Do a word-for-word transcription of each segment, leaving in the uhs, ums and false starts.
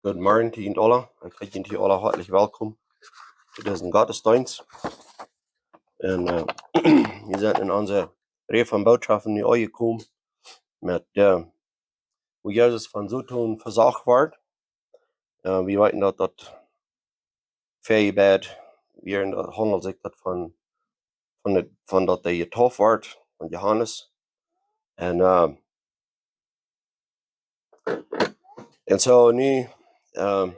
Goodemorjen to junt aula. Ekj heet junt aula hoatlich welkom to disen Gottesdeenst. Un, äh, wie sent en onse Reaj von Bootschoften nu aunjekomen met, äh, woo Jesus von Soton vesocht wort. Äh, wie weeten daut, daut väa Jebäd, wie en daut haundelt sikj daut von, von de, von daut hee jedeept wort, von Johanes. Un, äh, un soo nu, äh,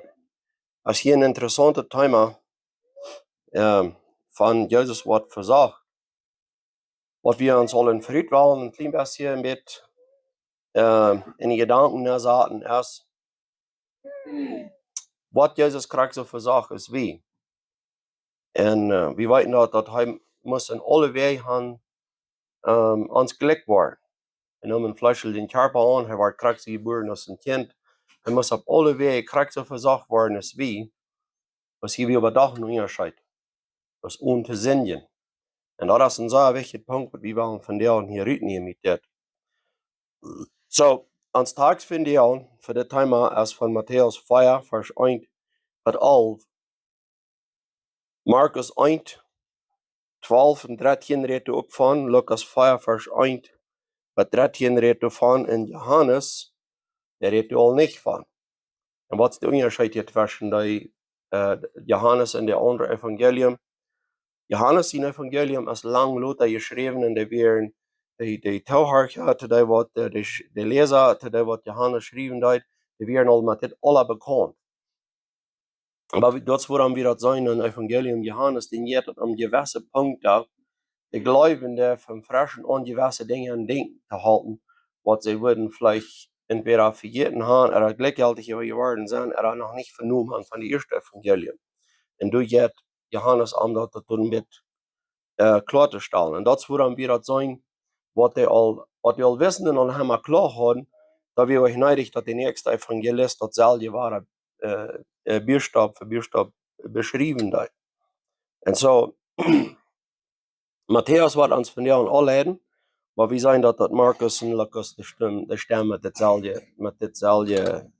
es hia een interessauntet Thema, äh, von Jesus wort vesocht. Waut wie ons aul en Fried wellen een kjlien bät, een bät, äh, en de Jedanken nensaten es, waut Jesus krakjt soo vesocht aus wie. Un, äh, wie weeten daut, daut hee must en aule Wäaj han, ähm, ons jlikj woaren. Hee neem een fleeschlichen Kjarpa aun, hee wort krakjt soo jebuaren aus een Kjint. Hee must opp aule Wäaj krakjt soo vesocht woaren aus wie. Bloos hia wia oba doch een Unjascheet. Daut es onen to sindjen. Un daut es een sea wichtja Punkt, waut wie wellen vondoag hia rutnämen met dit. Soo, ons Tekjst vondoag fa dit Thema es von Matäus vea, Varsch eent bat alf. Markus eent, twalf un dartieen rät doa uk von, Lukas vea, Varsch eent bat dartieen rät doa von, un Johanes, dee rät doa aul nich von. Un waut es de Unjascheet hia tweschen dee, äh, Johanes un de aundre Evangelium? Johanes sien Evangelium es lang lota jeschräwen un dee wieren, dee, dee Toohorcha to dee waut, äh, dee, dee Läsa to dee waut Johanes schriewen deed, dee wieren aul met dit aula bekaunt. Oba wie, daut es wuarom wie daut seenen en Evangelium Johanes, dee jeit daut aun jewesse Punkten, de Gleubende von fresch aun jewesse Dinja aun denkjen to hoolen, waut see wudden veleicht entwäda vejäten han, ooda jlikjjeltich äwa jeworden sent, ooda noch nich venomen han von de ieeschte Evangelium. Un doa jeit Johanes om daut, daut doa een bät, äh, kloa to stalen. Un daut es wuarom wie daut seenen, waut dee aul, waut dee aul wisten un aul emma kloa hauden, daut wia uk needich, daut de näakjste Evangelist daut selwje wada, äh, äh, Buchstap fa Buchstap beschriewen deed. Un soo, Matäus woat ons vondoag aunleiden, oba wie seenen daut, daut Markus un Lukas dee stemmen, dee stemmen met dit selwje, met dit selwje,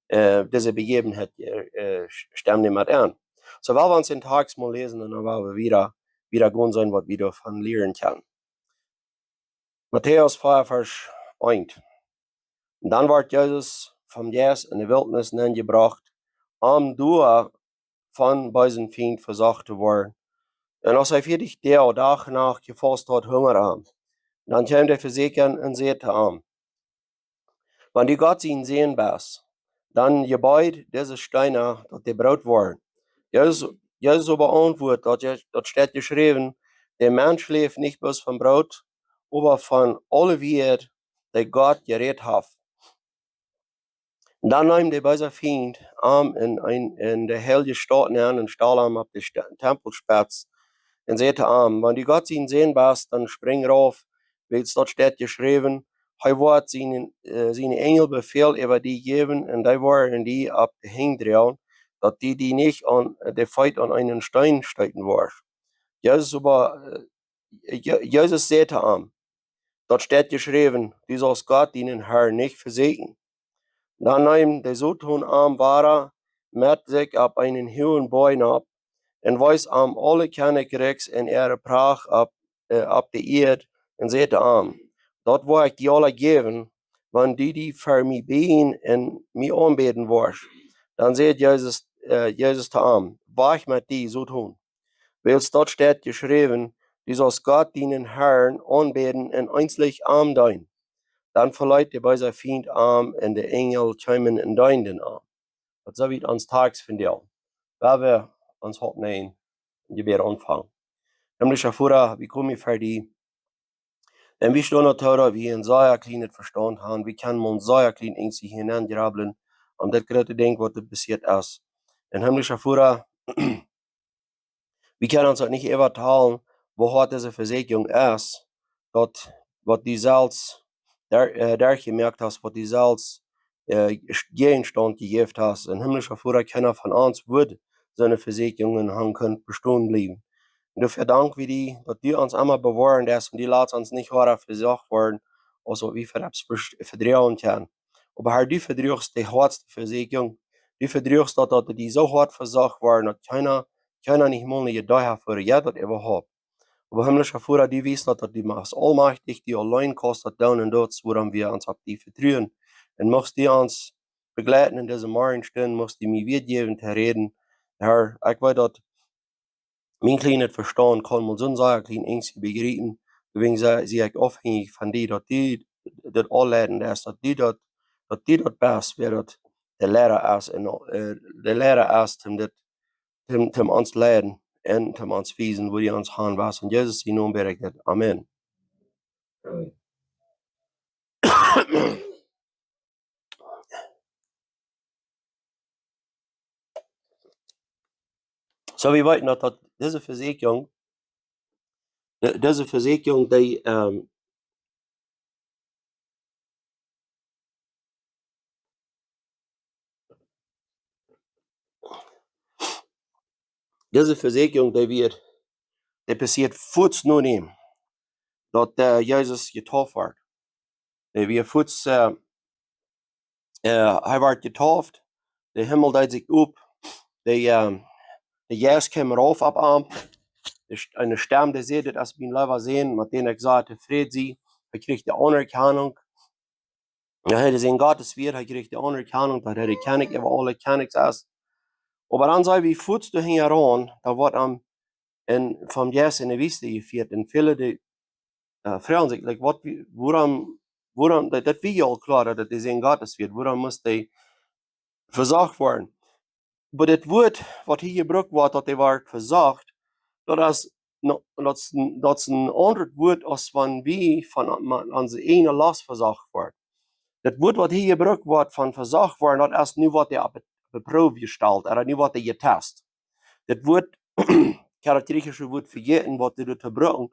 äh, dise Bejäwenheit, äh, äh, stemmen dee met aun. Soo, well wie ons dän Tekjst mol läsen un dan well wie wada, wada gonen seenen, waut wie doavon lieren kjennen. Matäus vea, Varsch eent. Dan wort Jesus vom Jeist en de Wiltnis nenjebrocht, om doa vom beesen Fient vesocht to woaren. Un aus hee vieetich Doag, Dach un Nacht jefaust haud, hungad am. Dan kjeem de Vesieekja un säd to am: "Wan du Gott sien Sän best, dan jebied dise Steena, daut dee Broot woaren." Jesus, Jesus oba auntwuad: "Daut je-, daut steit jeschräwen: De Mensch läft nich bloos von Broot, oba von aule Wieed, dee Gott jerät haft." Dan neem de beese Fient am en, en, en de heilje Staut nenn un stald am opp de Sta-, Tempelspetz un säd to am: "Wan du Gott sien Sän best, dan sprinj rauf, wiels daut steit jeschräwen: Hee woat siene, äh, siene Enjel Befäl äwa die jäwen, un dee woaren die opp de Henj droagen, daut du die nich aun, äh, de Feet aun eenen Steen steeten woascht." Jesus oba, äh, Je-, Jesus säd to am: "Daut steit jeschräwen: Du saust Gott, dienen Herrn, nich vesieekjen." Dan neem de Soton am wada met sikj opp eenen huagen Boajch nopp un wees am aule Kjennichrikjs un äare Pracht opp, äh, opp de Ieed un säd to am: "Daut woa ekj die aula jäwen, wan du die ver mie biejen un mie aunbäden woascht." Dan säd Jesus, äh, Jesus to am: "Wajch met die, Soton! Wiels daut steit jeschräwen: Du saust Gott, dienen Herrn, aunbäden un eensich am deenen." Dan veleet de beese Fient am un de Enjel kjeemen un deenden am. Daut es soo wiet ons Tekjst vondoag. Lot wie ons Hoat nämen un Jebäd aunfangen. Himmlischa Voda, wie komen ver die. Un wie stonen doa, daut wie een sea kjlienet Vestaunt han. Wie kjennen mau een sea kjlien Enjstje hia nenjrabblen om daut groote Dinkj, waut doa passieet es. Un himmlischa Voda, wie kjennen ons daut nich äwatalen, woo hoat dise Vesieekjunk es, daut waut du selfst der-, äh, derchjemoakt hast, waut du selfst, äh, Jäajenstaunt jejäft hast. Un himmlischa Voda, kjeena von ons wudd soone Vesieekjungen han kunt bestonen bliewen. Un doafäa dank wie die, daut du ons emma bewoaren deist un du latst ons nich wada vesocht woaren, aus waut wie velepst vedroagen kjennen. Oba Herr, du vedroagst de hoatste Vesieekjunk, Du vedruachst daut, daut dee soo hoat vesocht worden, daut kjeena, kjeena nich mol ne Iedee haft, woo jie daut äwahaupt. Oba himmlischa Voda, du weetst daut, daut du best aulmajchtich, du auleen kaust daut doonen, un daut es wuarom wie ons opp die vetruen. Un muchst du ons bejleiden en dise Morjenstund, muchst du mie Wieed jäwen to räden. Herr, ekj weet daut mien kjlienet Vestaunt kaun mau soon sea kjlien Enjstje bejriepen. Doawäajen sie, sie ekj aufhenjich von die, daut du daut aunleiden deist, daut du daut, daut du daut best, wäa daut de Liera es, un, äh, de Liera es, om dit, om, om ons leiden un om ons wiesen, wua du ons han west. En Jesus sienen Nomen bäd ekj dit. Amen. Soo, wie weeten daut, daut dise Vesieekjunk, de-, dise Vesieekjunk, dee, ähm, dise Vesieekjunk, dee wia, dee passieed fuaz no däm, daut, äh, Jesus jedeept wort. Dee wia fuaz, äh, äh, hee wort jedeept, de Himmel deed sikj op, de, äh, de Jeist kjeem rauf opp am, de St-, eene Stemm, dee säd: "Dit es mien leewa Sän, met däm ekj sea tofräd sie." Hee kjrieech de Aunerkjanunk. Jo, hee deed sien Gott sien Wieed, hee kjrieech de Aunerkjanunk, daut hee de Kjennich äwa aule Kjennichs es. Oba dan see wie fuaz doa hinjaraun, daut wort am en, vom Jeist en de Wiest jefieet, un väle dee, äh, froagen sikj, like, waut, wie, wuarom, wuarom, daut, daut wia aul kloa, daut dee sien Gott sien Wieed, wuarom must dee vesocht woaren? Oba dit Wuat, waut hia jebrukt woat, daut dee wort vesocht, daut es no-, daut es een, daut es een aundret Wuat, aus wan wie von on-, onse eejne Lost vesocht woaren. Daut Wuat, waut hia jebrukt woat von vesocht woaren, daut es nu, waut dee opp, opp de Proow jestalt, ooda nu woat dee jetest. Daut Wuat, ekj haud daut griechische Wuat vejäten, waut dee doa brucken.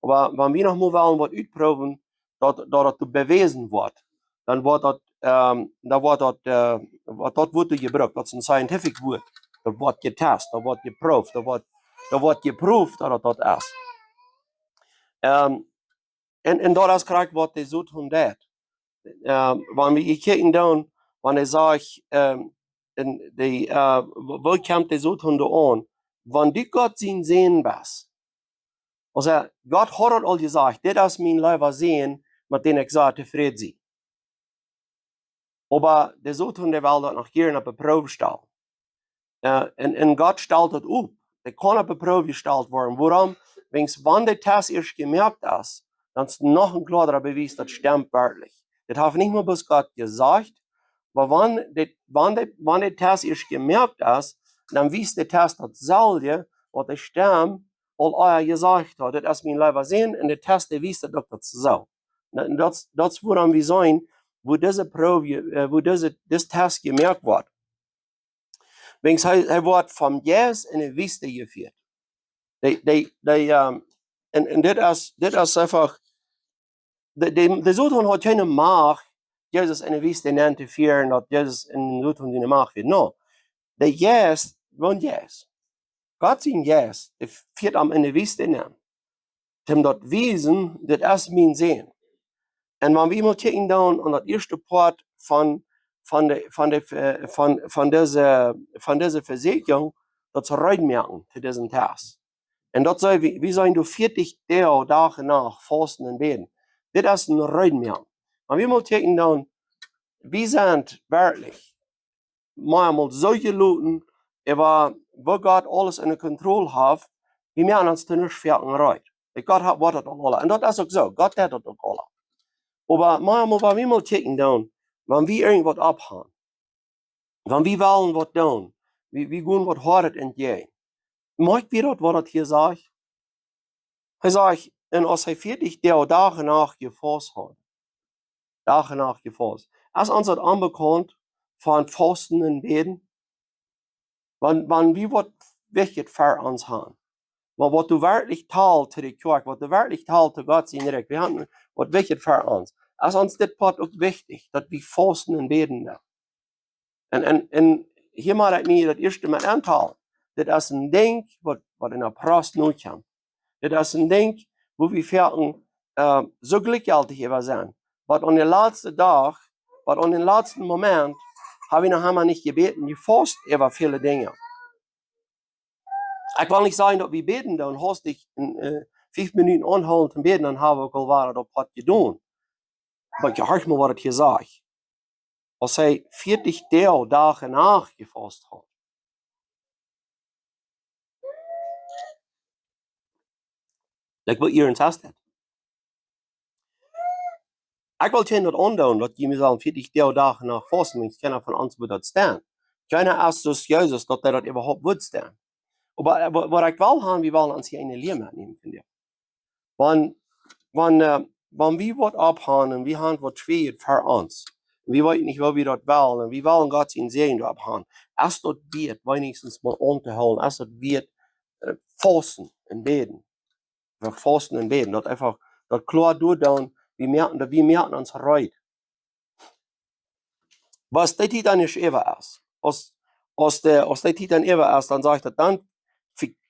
Oba wan wie noch mol wellen waut utproowen, daut, daut daut bewäsen woat, dan woat daut, ähm, dan woat daut, äh, woat daut Wuat doa jebrukt, daut es een scientific Wuat. Daut woat jetest, daut woat jeprooft, daut woat, daut woat jeprooft, daut daut daut es. Ähm, un, un daut es krakjt, waut de Soton deed. Ähm, wan wie kjikjen dan, wan hee sajcht, ähm, un dee, äh, wo-, woo kjemt de Soton doa aun? Wan du Gott sien Sän best. Aulsoo, Gott haud daut aul jesajcht: "Dit es mien leewa Sän, met däm ekj sea tofräd sie." Oba de Soton, dee well daut noch jieren opp de Proow stalen. Äh, un, un Gott stalt daut opp. Dee kaun opp de Proow jestalt woaren. Wuarom? Wiels wan de Test ieescht jemoakt es, dan es noch een kloaret Bewies, daut stemt werkjlich. Dit haft nich mol bloos Gott jesajcht, oba wan de, wan de, wan de Test ieescht jemoakt es, dan wiest de Test daut selwje, waut de Stemm aul ea jesajcht haud: "Dit es mien leewa Sän", un de Test, dee wiest daut uk, daut es soo. Un daut es, daut es wuarom wie seenen, woo dise Proow, äh, woo dise, dis Test jemoakt woat. Wiels hee, hee woat vom Jeist en de Wiest jefieet. Dee, dee, dee, ähm, un, un dit es, dit es eefach, de, de, de Soton haud kjeene Macht, Jesus en de Wiest nenn to fieren, daut Jesus en Soton siene Macht wia. No. De Jeist, wan Jeist, Gott sien Jeist, dee fieet am en de Wiest nenn, om daut to wiesen, dit es mien Sän. Un wan wie mol kjikjen dan aun daut ieeschte Poat von, von de, von de, äh, von, von dise, von dise Vesieekjunk, daut es reed moaken fa disen Test. Un daut saj wie, wie sent doa vieetich Doag, Dach un Nacht, fausten un bäden. Dit es een reed moaken. Wan wie mol kjikjen dan, wie sent werkjlich mau mol soo jeloten, äwa woo Gott aules enne Kontroll haft, wie moaken ons dan nich foaken reed. Daut Gott haft, woat daut uk aula. Un daut es uk soo, Gott deit daut uk aula. Oba mau mol, wan wie mol kjikjen dan, wan wie irjent waut opphaben, wan wie wellen waut doonen, wie, wie gonen waut Hoadet entjäajen. Moakj wie daut, waut daut hia sajcht? Hee sajcht, un aus hee vieetich Doag, Dach un Nacht jefaust haud. Dach un Nacht jefaust. Es ons daut onbekaunt von fausten un bäden? Wan, wan wie waut Wichtjet fa ons haben, wan waut doa werkjlich talt to de Kjoakj, waut doa werkjlich talt to Gott sien Rikj, wie haben waut Wichtjet fa ons. Es ons dit Poat uk wichtich, daut wie fausten un bäden dan? Un, un, un hia mott ekj mie daut ieeschte mol auntalen. Dit es een Dinkj, waut, waut en de Praxis notkjemt. Dit es een Dinkj, wua wie foaken, äh, soo jlikjjeltich äwa sent. Waut aun dän latsten Dach, waut aun dän latsten Moment, hab wie noch emma nich jebät, jefaust äwa väle Dinja. Ekj well nich sajen, daut wie bäden, dan hast du, äh, fief Minuten aunhoolen to bäden, dan hab wie uk aul wada daut Poat jedonen. Oba jehorcht mol, waut et hia sajcht. Aus hee vieetich Doag, Dach un Nacht jefaust haud. Ekj well iernst sajen. Ekj well kjeen daut aundoonen, daut jie mie sellen vieetich Doag, Dach un Nacht fausten, wiels kjeena von ons wudd daut stonen. Kjeena es soo aus Jesus, daut hee daut äwahaupt wudd stonen. Oba, äh, wa-, waut ekj well haben, wie wellen ons hia eene Lia metnämen von dee. Wan, wan, äh, wan wie waut opphaben un wie haben waut schwoa fa ons, un wie weeten nich, woo wie daut wellen, un wie wellen Gott sien Säajen doaropp haben, es daut wieet, weens mol auntohoolen, es daut wieet, äh, fausten un bäden. Wie fausten un bäden, daut eefach, daut kloa doaderch, wie moaken, daut wie moaken ons reed. Oba aus dee Tiet dan ieescht äwa es, aus, aus dee, aus dee Tiet dan äwa es, dan sajcht et, dan,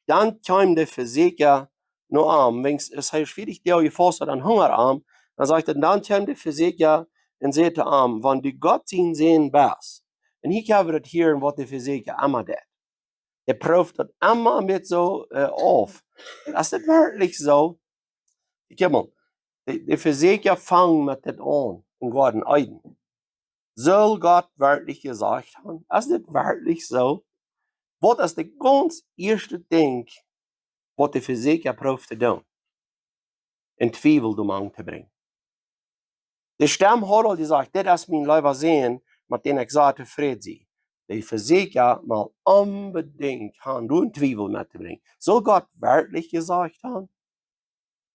dan kjeem de Vesäakja no am, wiels aus hee vieetich Doag jefaust haud un hungad am, dan sajcht et, dan kjeem de Vesäakja un säd to am: "Wan du Gott sien Sän best." Un hia kjenn wie daut hieren, waut de Vesäakja emma deit. Hee prooft daut emma met soo, äh, auf. Es daut werkjlich soo? Kjikj mol, de, de Vesäakja fangen met dit aun, em Goaden Eden. Saul Gott werkjlich jesajcht haben? Es dit werkjlich soo? Waut es daut gaunz ieeschte Dinkj, waut de Vesäakja prooft to doonen? Een Twiewel doa mank to brinjen. De Stemm haud aul jesajcht: "Dit es mien leewa Sän, met däm ekj sea tofräd sie." De Vesäakja mol onbedinjt haben, doa een Twiewel met to brinjen. Saul Gott werkjlich jesajcht haben?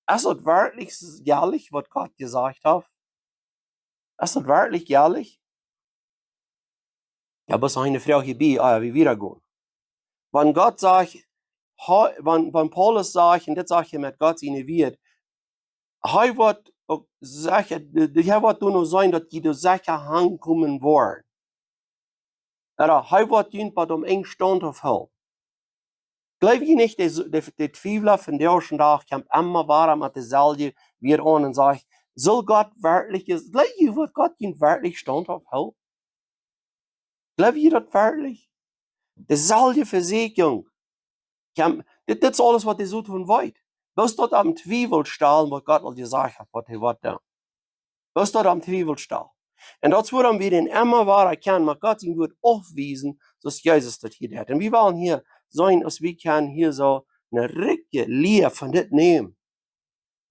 Es daut werkjlich s-, jelich, waut Gott jesajcht haft? Es daut werkjlich jelich? Jo, bloos noch eene Froag hia bie, ah, jo, wie wieda gonen. Wan Gott sajcht, hee, wan, wan Paulus sajcht, un dit sajcht hee met Gott siene Wieed, hee woat uk secha, de, de, hee woat doa noch sennen, daut jie doa secha aunkomen woaren. Ooda hee woat junt bie däm Enj staunthauft hoolen. Jleew jie nich, de, de, de Twiewla von dän ieeschten Dach kjemt emma wada met deeselwje Wieed aun un sajcht: "Saul Gott werkjlich, jleew jie, woat Gott junt werkjlich staunthauft hoolen?" Jleew jie daut werkjlich? Deeselwje Vesieekjunk. Jo, dit, dit es aules, waut de Soton weet. Bloos daut aum Twiewel stalen, waut Gott aul jesajcht haft, waut hee woat doonen. Bloos daut aum Twiewel stalen. Un daut es wuarom wie dän emma wada kjennen met Gott sien Wort aufwiesen, soo aus Jesus daut hia deit. Un wie wellen hia seenen, aus wie kjennen hia soo eene rikje Lia von dit nämen.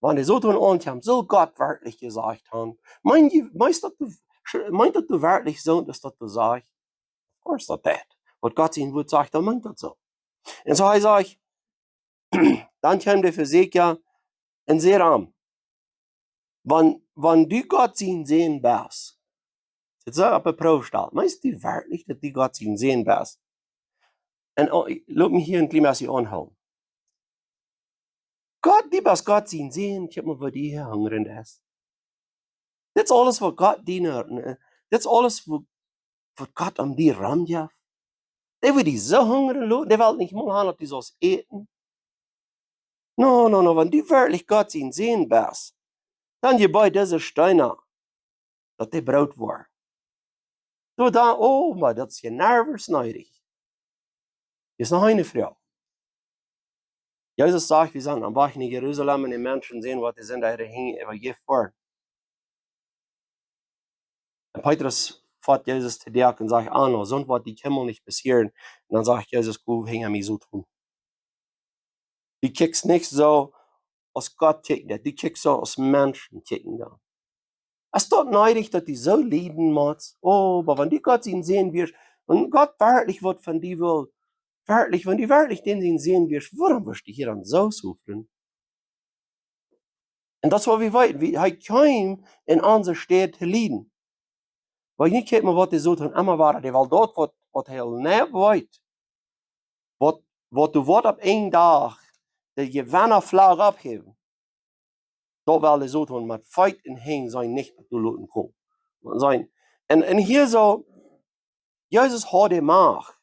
Wan de Soton aunkjemt, saul Gott werkjlich jesajcht haben? Meent jie, meent daut du, meent daut du werkjlich soo, daut daut du sajchst? Of course daut deit. Waut Gott sien Wort sajcht, dan meent daut soo. Un soo hee sajcht, dan kjeem de Vesäakja un säd am: "Wan, wan du Gott sien Sän best." Dit es opp de Proow jestalt. Meent du werkjlich, daut du Gott sien Sän best? Un, oh, lot mie hia een kjlien bät aunhoolen. Gott, du best Gott sien Sän, kjikj mol, waut die hia hungren es. Dit es aules, waut Gott die, äh, dit es aules, waut, waut Gott aum die rom jeft. Dee woat die soo hungren loten, dee well nich mol haben, daut du saust äten. No, no, no, wan du werkjlich Gott sien Sän best, dan jebeed dise Steena, daut dee Broot woaren. Soo dan, oh, oba daut es je nervös needich. Hia es noch eene Froag. Jesus sajcht, wie sent aum Wajch no Jerusalem un de Menschen seenen, waut dee sent, äare Henj äwajäft woaren. Un Petrus fat Jesus to Deck un sajcht: "Ah, no, soont woat die kjeenmol nich passieren." Un dan sajcht Jesus: "Go hinja mie, Soton. Du kjikjst nich soo, aus Gott kjikjen deit, du kjikjst soo, aus Menschen kjikjen doonen. Es daut needich, daut du soo lieden motst? Oh, oba wan du Gott sien Sän wieescht, wan Gott werkjlich waut von die well, werkjlich, wan du werkjlich dän sien Sän wieescht, wuarom woascht du hia dan soo suffren?" Un daut es, waut wie weeten, wie, hee kjeem en onse Städ to lieden. Oba nu kjikj mol, waut de Soton emma wada, dee well daut, waut, waut hee aul nich weet, waut, waut du woascht opp eenen Dach de Jewenna-Flagg opphäwen, daut well de Soton met Feet un Henj seenen nich doa loten komen. Seenen. Un, un hia soo, Jesus haud de Macht,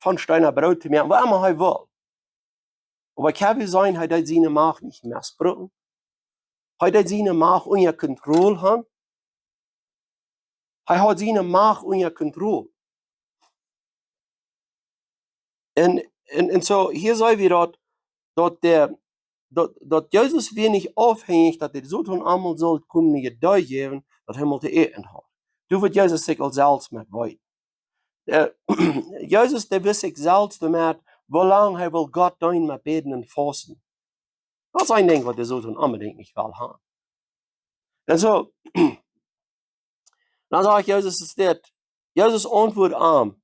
von Steena Broot to moaken, waut emma hee wull. Oba kjenn wie seenen, hee deed siene Macht nich mesbrucken. Hee deed siene Macht unja Kontroll haben. Hee haud siene Macht unja Kontroll. Un, un, un soo, hia seenen wie daut, daut de, daut, daut Jesus wia nich aufhenjich, daut de Soton aulemol sull komen, ne Idee jäwen, daut hee mol to äten haud. Doa wudd Jesus sikj aul selfst met weeten. Äh, Jesus, dee wist sikj selfst doamet, woo lang hee wull Gott deenen met bäden un fausten. Daut es een Dinkj, waut de Soton onbedinjt nich well haben. Un soo, dan sajcht Jesus, es dit. Jesus auntwuat am.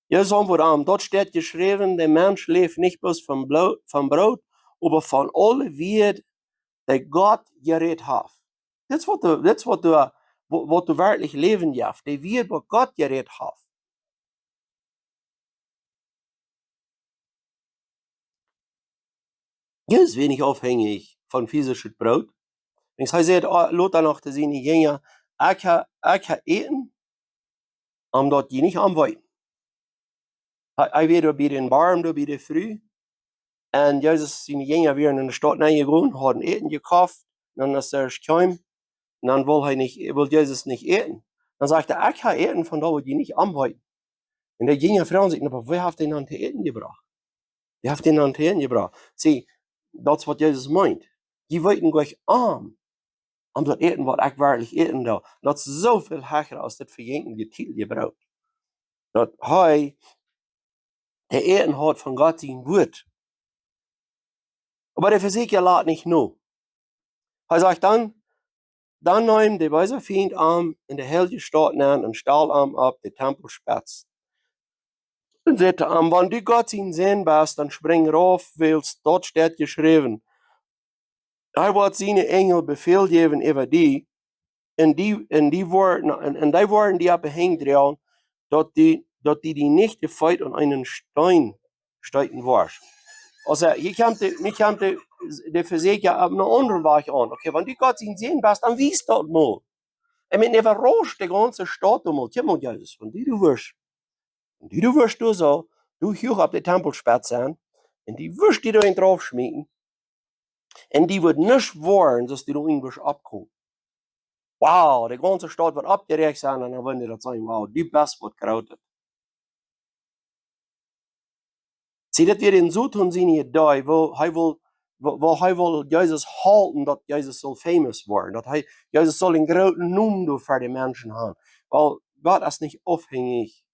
Jesus auntwuat am: Daut steit jeschräwen, de Mensch läft nich bloos von Blo-, von Broot, oba von aule Wieed, dee Gott jerät haft. Dit es waut doa, dit es waut doa, wa-, waut doa werkjlich Läwen jeft, de Wieed, waut Gott jerät haft. Jesus wia nich aufhenjich von fisischet Broot. Wiels hee säd, ah, lota noch to siene Jinja: Ekj ha, ekj ha äten, om daut jie nich om weeten. Hee, hee wia doa bie dän Borm, doa bie de Fru. Un Jesus siene Jinja wieren en de Staut nenjegonen, hauden Äten jekoft, dan aus hee kjeem, dan wull hee nich, wull Jesus nich äten. Dan sajcht hee: Ekj ha äten von daut, waut jie nich om weeten. Un de Jinja froagen sikj: Na, oba wäa haft dän dan to äten jebrocht? Wäa haft dän dan to äten jebrocht? See, daut es waut Jesus meent. Jie weeten goanich om, om daut Äten, waut ekj werkjlich äten doo. Daut es soo väl hecha aus dit vejinkjende Tiet jebrocht. Daut hee, hee äten haud von Gott sien Wuat. Oba de Vesäakja lat nich no. Hee sajcht dan: Dan neem de beese Fient am en de heilje Staut nenn un stald am opp de Tempelspetz. Un säd to am: Wan du Gott sien Sän best, dan sprinj rauf, wiels daut steit jeschräwen: Hee woat siene Enjel Befäl jäwen äwa die, un dee, un dee woaren, un, un dee woaren die opp de Henj droagen, daut dee, daut dee die nich de Feet aun eenen Steen steeten woascht. Aulsoo, hia kjemt de, nu kjemt de, de Vesäakja opp eenen aundren Wajch aun. Okay, wan du Gott sien Sän best, dan wies daut mol. Un met äwarauscht de gaunze Staut doa mol. Kjikj mol, Jesus, wan du, du woascht, wan du, du woascht doa soo, du huach opp de Tempelspetz sennen, un dee woascht die doa eent rauf schmieten, un dee woat nuscht woaren, soo aus du doa eent woascht oppkomen. Wow, de gaunze Staut woat oppjeräacht sennen, un dan woaren dee daut sajen: Wow, du best waut Grootet. See, dit wia dän Soton siene Idee, woo hee wull, woo, woo hee wull Jesus halpen, daut Jesus sull famous woaren, daut hee, Jesus sull eenen grooten Nomen doa fa de Menschen haben. Wiels Gott es nich aufhenjich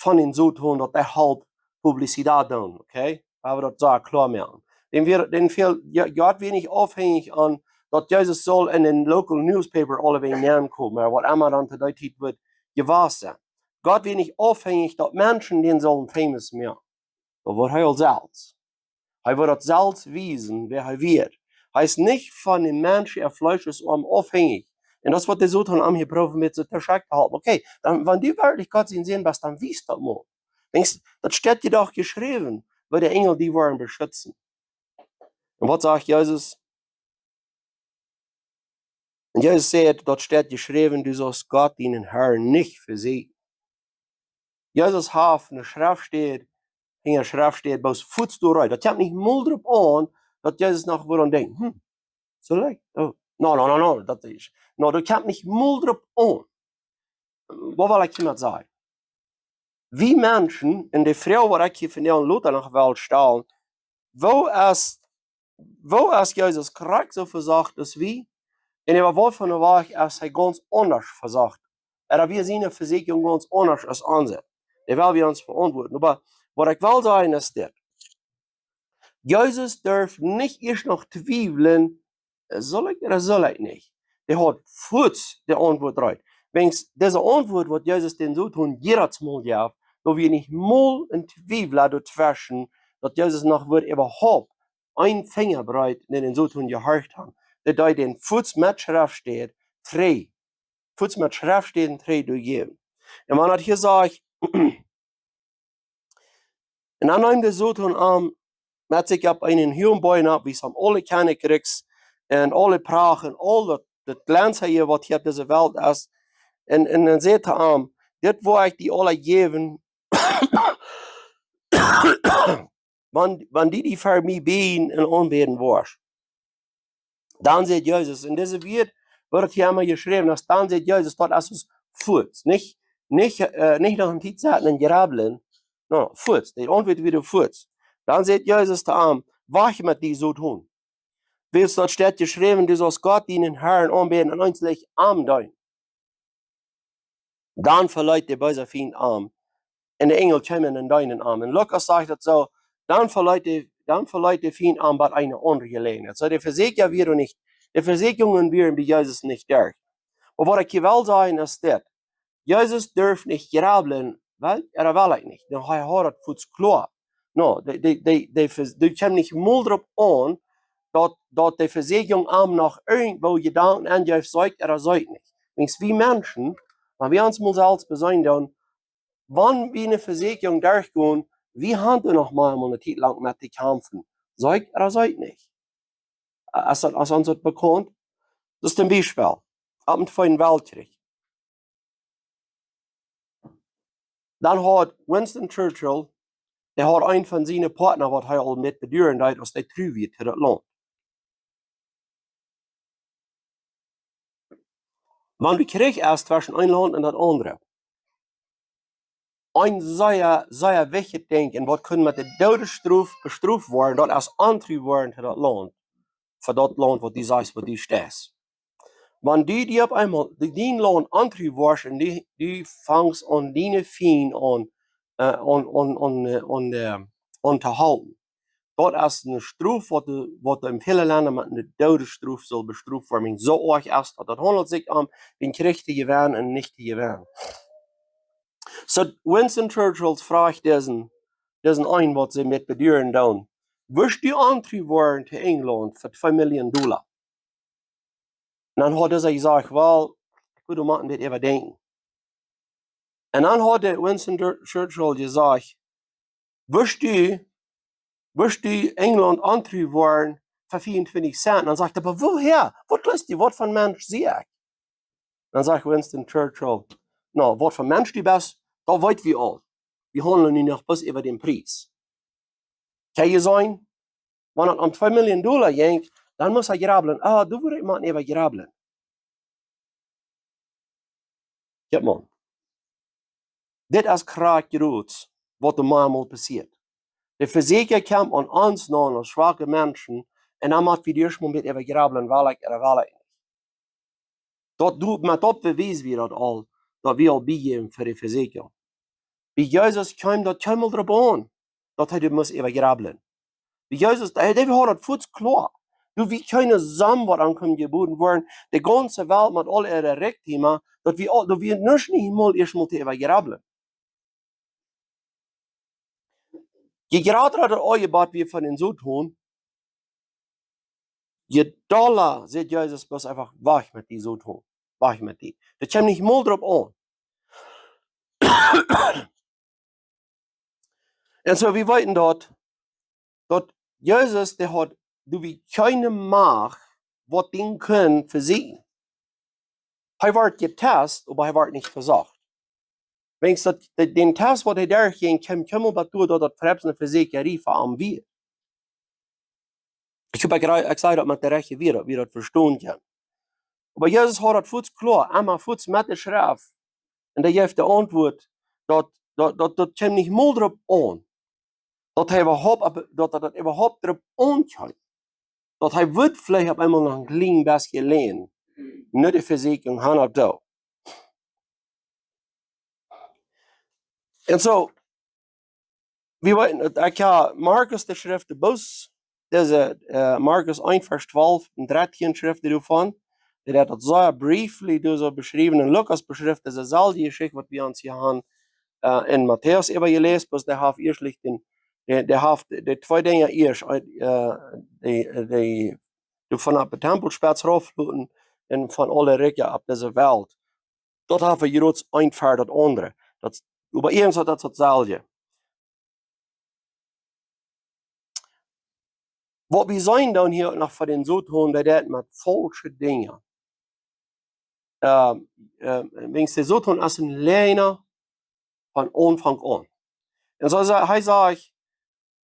von dän Soton, daut hee halpt Publizitäit doonen, okay? Lot wie daut soo kloa moaken. Dän wia, dän fäl, Jo-, Gott wia nich aufhenjich aun, daut Jesus sull en dän local newspaper aulewäajen nenkomen, ooda waut emma dan to dee Tiet wudd jewast sennen. Gott wia nich aufhenjich, daut Menschen dän sullen famous moaken. Daut wull hee aul selfst. Hee wull daut selfst wiesen, wäa hee wia. Hee es nich von dän Mensch äa Fleesch un Bloot aufhenjich. Un daut es waut de Soton am hia proowt met soo to schakjt to halpen. Okay, dan, wan du werkjlich Gott sien Sän best, dan wies daut mol. Denkjst, daut steit je doch jeschräwen, woo de Enjel die woaren beschutzen. Un waut sajcht Jesus? Un Jesus säd: Daut steit jeschräwen: Du saust Gott, dienen Herrn, nich vesieekjen. Jesus haft ne Schreftstäd, hinja Schreftstäd, bloos fuaz doa rut. Daut kjemt nich mol doaropp aun, daut Jesus noch wudd aun denkjen: Hm, sull ekj? Oh, no, no, no, no, daut es, no, daut kjemt nich mol doaropp aun. Waut well ekj hia met sajen? Wie Menschen, un de Froag, waut ekj hia vondoag lota noch well stalen: Woo es, woo es Jesus krakjt soo vesocht aus wie? Un äwa waut fa een Wajch es hee gaunz aundasch vesocht? Ooda wia siene Vesieekjunk gaunz aundasch aus onse? Dee well wie ons veauntwuaden. Oba waut ekj well sajen es dit. Jesus durf nich ieescht noch twiewlen: Sull ekj ooda sull ekj nich? Dee haud fuaz de Auntwuat reed. Wiels dise Auntwuat, waut Jesus dän Soton jiedatsmol jeef, doa wia nich mol een Twiewel doatweschen, daut Jesus noch wudd äwahaupt een Finjabreet no dän Soton jehorcht haben. Dee deed dän fuaz met Schreftstäd trigj, fuaz met Schreftstäd trigj doajäwen. Un wan daut hia sajcht, un dan neem de Soton am met sikj opp eenen huagen Boajch opp, wiest am aule Kjennichrikjs un aule Pracht un aul daut, daut Glanz hia, waut hia opp dise Welt es. Un, un dan säd hee to am: Dit woa ekj die aula jäwen, wan, wan du die fa mie bieejen un aunbäden woascht. Dan säd Jesus, un dise Wieed Woat daut hia emma jeschräwen, aus dan sajcht Jesus, daut es aus fuaz. Nich, nich, äh, nich noch eene Tiet sitten un jrabblen. No, fuaz. De Auntwuat wia fuaz. Dan sajcht Jesus to am: Wajch met die, Soton. Wiels daut steit jeschräwen, du saust Gott dienen Herrn aunbäden un eensich am deenen. Dan veleet de beese Fient am. Un de Enjel kjeemen un deenden am. Un Lukas sajcht daut soo, dan veleet de, dan veleet de Fient am bie eene aundre Jeläajenheit. Soo, de Vesäakjunk wia nich, de Vesäakjungen wieren bie Jesus nich derch. Oba waut ekj hia well sajen es dit. Jesus durf nich jrabblen, well, ooda well ekj nich. Dan hee haud daut fuaz kloa. No, de, de, de, de, Vers-, de kjemt nich mol doaropp aun, daut, daut de Vesäakjunk am noch irjentwoo Jedanken aunjeft, soo ekj ooda soo ekj nich. Wiels wie Menschen, wan wie ons mol selfst beseenen, dan, wan wie eene Vesäakjunk derchgonen, wie haben doa noch mol eene Tiet lang met to kjamfen. Soo ekj ooda soo ekj nich. Äh, es daut, es ons daut bekaunt? Daut es een Biespel. Opp dän Tweeden Weltkjrich. Dan haud Winston Churchill, dee haud eenen von siene Poatna, waut hee aul met beduaren deed, aus dee tru wia to daut Launt. Wan de Kjrich es tweschen een Launt un daut aundre, een sea, sea wichtjet Dinkj, un waut kaun met de Doodesstrof bestroft woaren, daut es ontru woaren to daut Launt. Fa daut Launt, waut du sajchst, waut du steist. Wan du die opp eemol, die, dien Launt ontru woascht un du, du fangst aun diene Fient aun, äh, aun, aun, aun, äh, aun, äh, aun to halpen. Daut es eene Strof, waut de, waut de en väle Lenda met eene Doodesstrof saul bestroft woaren. Soo oajch es daut. Daut haundelt sikj om, dän Kjrich to jewennen un nich to jewennen. Soo, Winston Churchill fruach disen, disen eenen, waut see met beduaren doonen: Wurscht du ontru woaren to Enjlaunt fa twee Million Dolla? Un dan haud hee jesajcht: Well, ekj wudd doa mau een bät äwa denkjen. Un dan haud Winston Chur-, Churchill jesajcht: Wurscht du, wurscht du Enjlaunt ontru woaren fa vea un twintich Cent? Dan sajcht hee: Oba woo? Waut jleefst du, waut fa een Mensch sie ekj? Dan sajcht Winston Churchill: No, waut fa een Mensch du best, daut weet wie aul. Wie haundlen nu noch bloos äwa dän Pries. Kjenn jie seenen, wan et om twee Million Dolla jinkj, dan must hee jrabblen. Ah, doa wudd ekj mau äwa jrabblen. Kjikj mau. Dit es krakjt daut, waut doa mau mol passieet. De Vesäakjunk kjemt aun ons no, aun ons schwake Menschen, un dan mott wie ieescht mol een bät äwa jrabblen, well ekj ooda well ekj nich. Daut doa, met daut bewies wie daut aul, daut wie aul bie sent fa de Vesäakjunk. Bie Jesus kjeem daut kjeenmol doaropp aun, daut hee doa must äwa jrabblen. Bie Jesus, hee, hee haud daut fuaz kloa. Doa wia kjeene Somm, waut am kunn jebooden woaren, de gaunze Welt met aul äare Rikjtüma, daut wia aul, doa wia nuscht nich mol ieescht mol to äwa jrabblen. Je jrata daut Aunjebott wia von dän Soton, je dolla säd Jesus bloos eefach: Wajch met die, Soton. Wajch met die. Daut kjeem nich mol doaropp aun. Un soo, wie weeten daut, daut Jesus, dee haud, doa wia kjeene Macht, waut dän kunn vesieekjen. Hee wort jetest, oba hee wort nich vesocht. Wiels daut, de, dän Test, waut hee derchjinkj, kjeem, kjeem opp daut, daut daut foaken eene Vesäakjarie fa am wia. Ekj hop, ekj rei-, ekj saj daut met de rajchte Wieed, daut wie daut vestonen kjennen. Oba Jesus haud daut fuaz kloa, emma fuaz met de Schreft. Un hee jeef de Auntwuat, daut, daut, daut kjeem nich mol doaropp aun, daut hee äwahaupt, daut, daut, daut äwahaupt doaropp aunkjeem, daut hee wudd veleicht opp eemol noch een kjlien bät läajen, nich de Vesäakjunk han opp doo. Un soo, wie weeten, daut ekj hab Markus de Schreft, de Bus, dise, äh, Markus eent, Varsch twalf un dartieen schrift hee doavon. Dee haft daut sea briefly doa soo beschräwen. Un Lukas beschrift dise selwje Jeschicht, waut wie ons hia han, äh, en Matäus äwa jeläst, bloos dee haft ieescht licht dän, dee, dee haft dee twee Dinja ieescht, äh, dee, dee, dee von opp de Tempelspetz raufloten un von aule Rikja opp dise Welt. Daut haft hee jrods eent ver daut aundre. Daut, oba irjent daut, daut selwje. Waut wie seenen dan hia noch von dän Soton, dee deit met faulsche Dinja. Ähm, ähm, wiels de Soton es een Läajna von Aunfank aun. Un soo sa-, hee sajcht,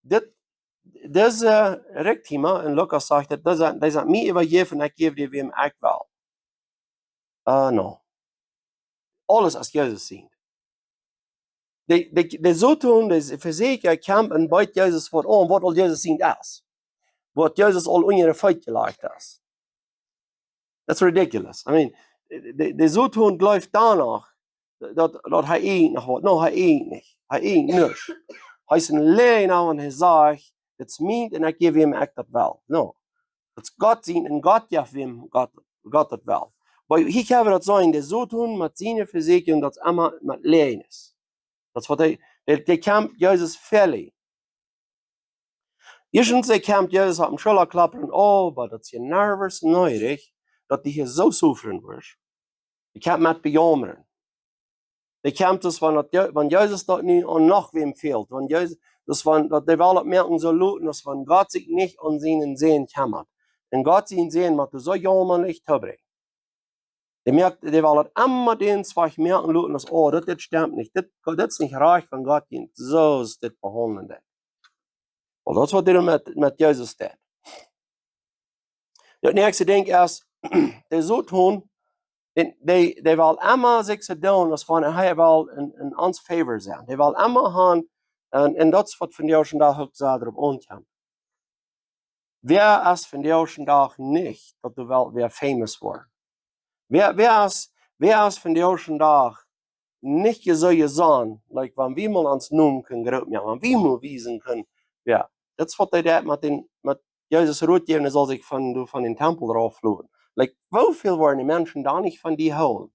dit, dise Rikjtüma, un Lukas sajcht daut, dee sent, dee sent mie äwajäft un ekj jäw dee wäm ekj well. Ah, no. Aules es Jesus sien. De, de, de Soton, de Vesäakja, kjemt un bieet Jesus waut aun, waut aul Jesus sien es. Waut Jesus aul unja de Feet jelajcht es. That's ridiculous. I mean, de, de Soton jleeft doano, daut, daut hee eejentlich noch waut. No, hee eejentlich nich. Hee eejentlich nuscht. Hee es een Läajna, wan hee sajcht, dit es mien un ekj jäw wäm ekj daut well. No. Daut es Gott sien un Gott jeft wäm Gott, Gott daut well. Oba hia kjenn wie daut seenen, de Soton met siene Vesäakjunk, daut es emma met Läajes. Daut es waut hee, dee, dee kjemt Jesus väl. Ieeschtens, dee kjemt Jesus opp de Schulla kloppen: "Oh, oba daut es je nervös needich, daut du hia soo suffren woascht." Dee kjemt met bejaumren. Dee kjemt, daut wan daut Je-, wan Jesus daut nu aun noch wäm fält, wan Jesus, daut wan daut dee well daut moaken soo loten, daut wan Gott sikj nich aun sienen Sän kjemmat. Un Gott sien Sän mott soo jaumlich toobrinjen. Dee moakt, dee well daut emma dän Wajch moaken loten, aus: "Oh, daut, dit stemt nich. Dit, dit es nich rajcht von Gott, dee soo es dit behaundlen deit." Well, daut es waut hee met, met Jesus deit. Daut näakjste Dinkj es, de Soton, dee, dee, dee well emma sikj soo doonen, aus wan hee well en, en ons favor sennen. Dee well emma han, un, un daut es waut vondoag dän Dach uk soo doaropp aunkjemt. Wäa es vondoag dän Dach nich, daut dee well wäa famous woaren? Wäa, wäa es, wäa es vondoag dän Dach nich je soo jesonnen, like, wan wie mol ons Nomen kjennen groot moaken, wan wie mol wiesen kjennen, jo, daut es waut hee deit met dän, met Jesus rutjäwen, hee saul sikj von, von dän Tempel raufloten. Like, woo väl woaren de Menschen doa nich von die hoolen?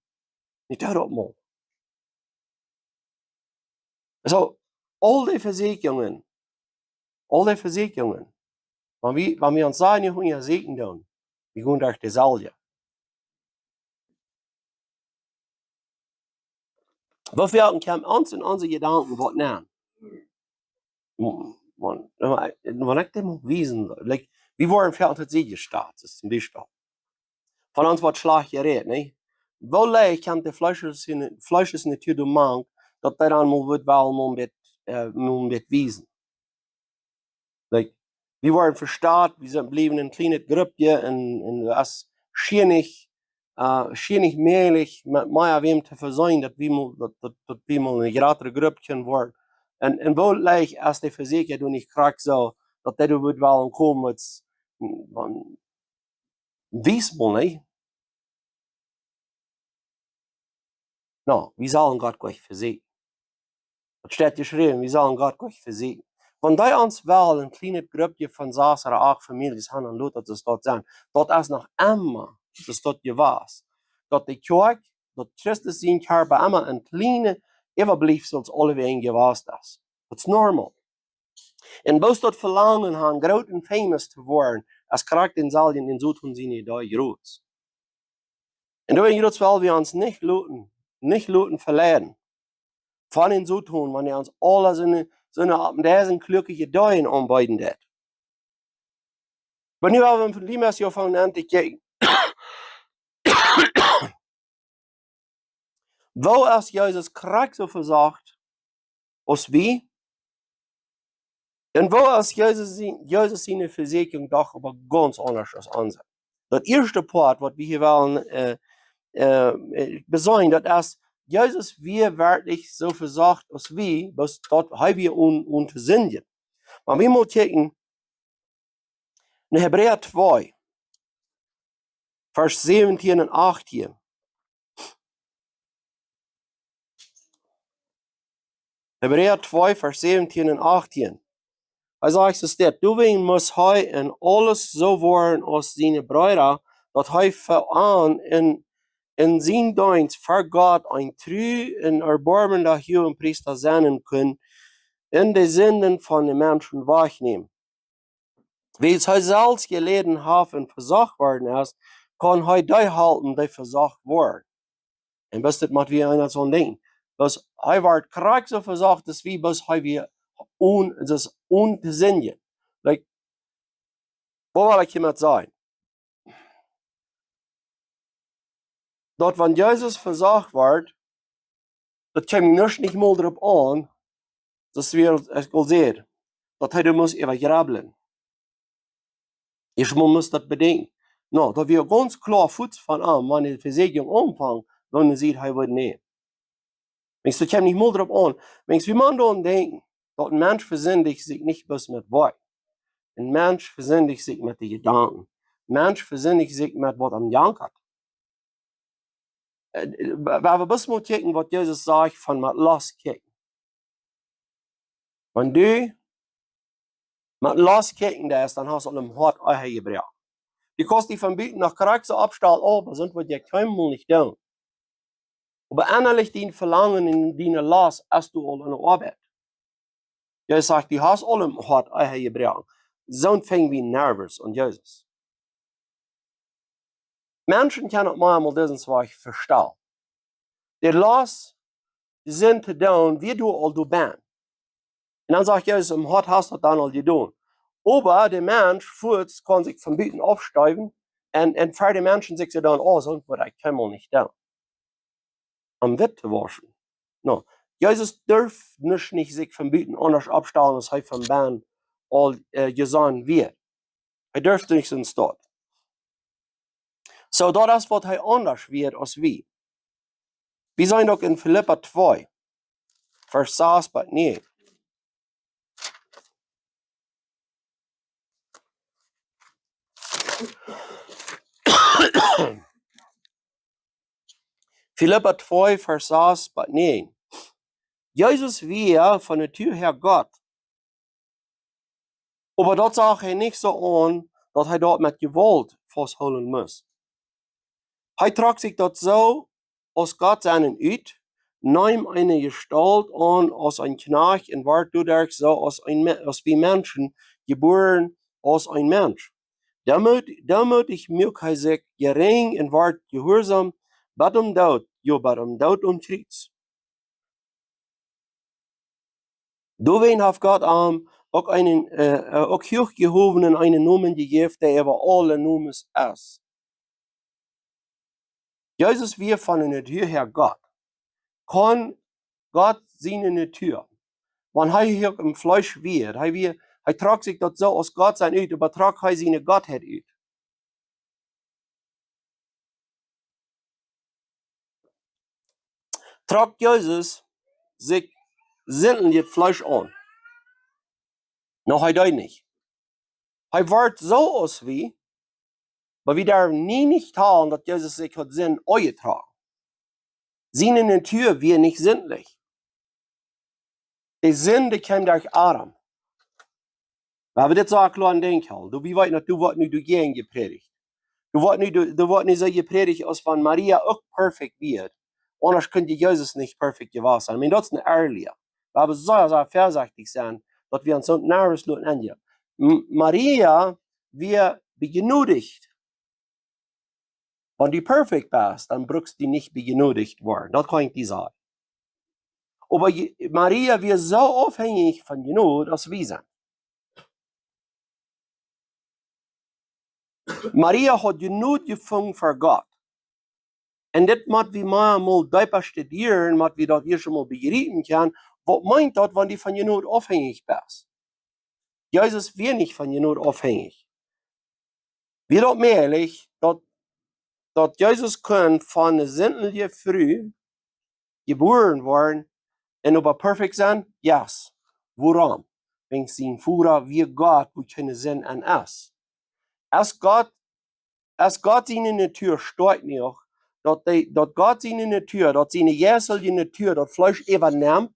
Nich daut mol. Soo, aul dee Vesäakjungen, aul dee Vesäakjungen, wan wie, wan wie ons doa nich unjasieekjen doonen, wie gonen derch deeselwje. Woo foaken kjemt ons en onse Jedanken waut nenn? Wan, wan, wan ekj dee mol wiesen, like, wie woaren väl to Sied jestalt, daut es een Biespel. Von ons woat schlajcht jerät, nä? Woo leicht kjemt de Fleesch, Fleeschesnatua doamank, daut dee dan mol woat wellen mol een bät, äh, mol een bät wiesen? Like, wie woaren vestalt, wie sent bliewen een kjlienet Gruppje un, un daut es schwienich, äh, schwienich mäajlich met mea wäm to vesieekjen, daut wie mol, daut, daut, daut wie mol eene jratre Grupp kjennen woaren. Un, un woo leicht es de Vesäakja doa nich krakjt soo, daut dee doa woat wellen komen met, wan, wies mol, nä? No, wie sellen Gott nich vesieekjen. Daut steit jeschräwen, wie sellen Gott nich vesieekjen. Wan dee ons well een kjlienet Gruppje von sas ooda acht Famieljes han, dan lot daut soo doa sennen. Daut es noch emma soo doa jewast. Daut de Kjoakj, daut Christus sien Kjarpa emma een kjlienet Äwabliefsel aulawäajen jewast es. Daut es normal. Un bloos daut Velangen han, groot un famous to woaren, es krakjt dän selwjen, dän Soton siene Idee jrod. Un doawäajen jrod well wie ons nich loten, nich loten veleiden von dän Soton, wan hee ons aule soone, soone opp dise kluake Ideeen aunbeeden deit. Oba nu well wie von Limas jo von aun to kjikjen. Woo es Jesus krakjt soo vesocht aus wie? Un woo es Jesus sien, Jesus siene Vesäakjunk doch oba gaunz aundasch aus onse? Daut ieeschte Poat, waut wie hia wellen, äh, äh, äh, beseenen, daut es, Jesus wia werkjlich soo vesocht aus wie, bloos daut hee wia onen, onen to sindjen. Oba wie motten kjikjen, en Hebräa twee, Varsch säwentieen un achttieen. Hebräa twee, Varsch säwentieen un achttieen. Hee sajcht soo dit: "Doawäajen must hee en aules soo woaren aus siene Breeda, daut hee fa an en, en sienen Deenst ver Gott een tru un erboarmenda Huagepriesta sennen kunn, un de Sinden von de Menschen wajchnämen." Wiels hee selfst jeläden haft un vesocht worden es, kaun hee dee halpen, dee vesocht woaren. Un bloos dit mott wie eena soo denkjen. Bloos hee woat krakjt soo vesocht aus wie, bloos hee wia onen, daut es onen to sindjen. Like, waut well ekj hia met sajen? Daut wan Jesus vesocht woat, daut kjeem nuscht nich mol doaropp aun, daut wie, aus ekj aul säd, daut hee doa must äwa jrabblen. Ieescht mol must daut bedenkjen. No, daut wia gaunz kloa fuaz von am, wan de Vesäakjunk aunfunk, dan sitt hee wada nä. Weens du kjeemst nich mol doaropp aun. Weens wie motten doaraun denkjen, daut een Mensch vesindicht sikj nich bloos met Wieed. Een Mensch vesindicht sikj met de Jedanken. Een Mensch vesindicht sikj met waut am jankat. Äh, wa-, wan wie bloos mol kjikjen, waut Jesus sajcht von met loskjikjen. Wan du met loskjikjen deist, dan hast du aul em Hoat Ehe jebroaken. Du kaust die von buten noch krakjt soo oppstalen, oh, oba soont woat je kjeenmol nich doonen. Oba ennalich dien Velangen un diene Lost hast du aul aun de Oabeit. Jesus sajcht, du hast aul em Hoat Ehe jebroaken. Soont finj wie nervös aun Jesus. Menschen kjennen opp mol disen Wajch vestalen. De Lost, de Sind to doonen, wia doa aul doabie. Un dan sajcht Jesus, em Hoat hast du daut dan aul jedonen. Oba de Mensch fuaz kaun sikj von buten aufsteewen un, un ver de Menschen sikj see dan, oh, soont woat ekj kjeenmol nich doonen. Om witt to wauschen. No, Jesus durf nuscht nich sikj von buten aundasch oppstalen, aus hee von bennen aul, äh, jesonnen wia. Hee durf nich soo stonen. Soo, daut es waut hee aundasch wia aus wie. Wie seenen uk en Filippa twee, Varsch sas bat näajen. Filippa twee, Varsch sas bat näajen. Jesus wia von Natua häa Gott. Oba daut sach hee nich soo aun, daut hee daut met Jewault fausthoolen must. Hee trock sikj daut soo aus Gott sennen ut, neem eene Jestault aun aus een Kjnajcht un wort doaderch soo aus een Me-, aus wie Menschen jebuaren aus een Mensch. Deemoot-, deemootich muak hee sikj jerinj un wort jehuarsom bat dän Doot, jo, bat dän Doot aum Kjriez. Doawäajen haft Gott am uk eenen, äh, äh, uk huach jehowen un eenen Nomen jejäft, dee äwa aule Nomes es. Jesus wia von Natua häa Gott. Kaun Gott siene Natua. Wan hee hia em Fleesch wia, hee wia, hee trock sikj daut soo aus Gott sennen ut, oba trock hee siene Gottheit ut. Trock Jesus sikj sindlichet Fleesch aun? No, hee deed nich. Hee wort soo aus wie, oba wie derwen nie nich talen, daut Jesus sikj haud Sind aunjetrocken. Siene Natua wia nich sindlich. De Sind kjeem derch Adam. Wan wie dit soo kloa aun denkjen, du, wie weeten daut, du woascht nu doajäajen jeprädicht. Du woascht nu, du, du woascht nu soo jeprädicht, aus wan Maria uk perfekt wia. Aundasch kunn Jesus nich perfekt jewast sennen. Ekj meen, daut es een Irrlia. Wie haben sea, sea väasechtich sennen, daut wie ons soo nervös loten enjen. M-, Maria wia bejnodicht. Wan du perfekt best, dan brukst du nich bejnodicht woaren. Daut kaun ekj die sajen. Oba Je-, Maria wia soo aufhenjich von Jnod aus wie sent. Maria haud Jnod jefungen ver Gott. Un dit mott wie mau mol deepa studieren, mott wie daut ieescht mol bejriepen kjennen. Waut meent daut, wan du von Jnod aufhenjich best? Jesus wia nich von Jnod aufhenjich. Wia daut mäajlich, daut, daut Jesus kunn von eene sindliche Fru jebuaren woaren un oba perfekt sennen? Yes. Wuarom? Wäajen sien Voda wia Gott, wua kjeene Sind aun es. Es Gott, es Gott siene Natua stoakj jenuach, daut dee, daut Gott siene Natua, daut siene jeistelje Natua daut Fleesch äwanemt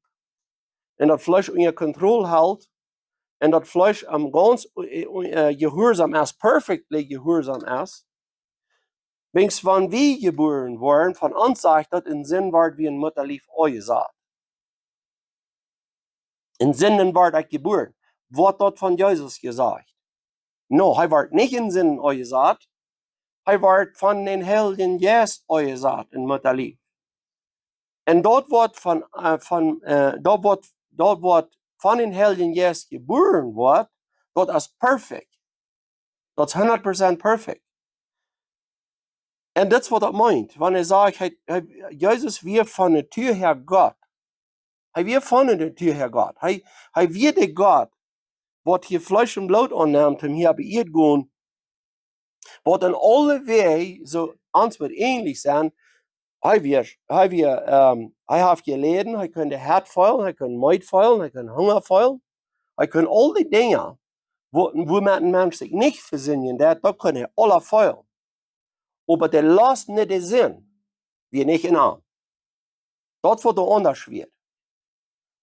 un daut Fleesch unja Kontroll helt un daut Fleesch am gaunz, äh, äh, jehuarsom es, perfectly jehuarsom es. Wäajen wan wie jebuaren woaren, von ons sajcht daut, en Sind wort wie en Muttalief aunjesat. En Sinden wort ekj jebuaren. Woat daut von Jesus jesajcht? No, hee wort nich en Sinden aunjesat. Hee wort von dän Heiljen Jeist aunjesat en Muttalief. Un daut waut von, äh, von, äh, daut waut, daut waut von dän Heiljen Jeist jebuaren woat, daut es perfekt. Daut es hundat Prozent perfekt. Un dit es waut daut meent, wan hee sajcht, hee, hee, Jesus wia von Natua häa Gott. Hee wia von Natua häa Gott. Hee, hee wia de Gott, waut hia Fleesch un Bloot aunnemt, un hia opp de Ieed gon, Waut en aule Wäaj soo ons woat änlich sennen, hee wia, hee wia, ähm, hee haft jeläden, hee kunn de Hett feelen, hee kunn Meed feelen, hee kunn Hunga feelen, hee kunn aul dee Dinja, woo, woo met een Mensch sikj nich vesindjen deit, daut kunn hee aula feelen. Oba de Lost no de Sind wia nich en am. Daut wia de Unjascheet.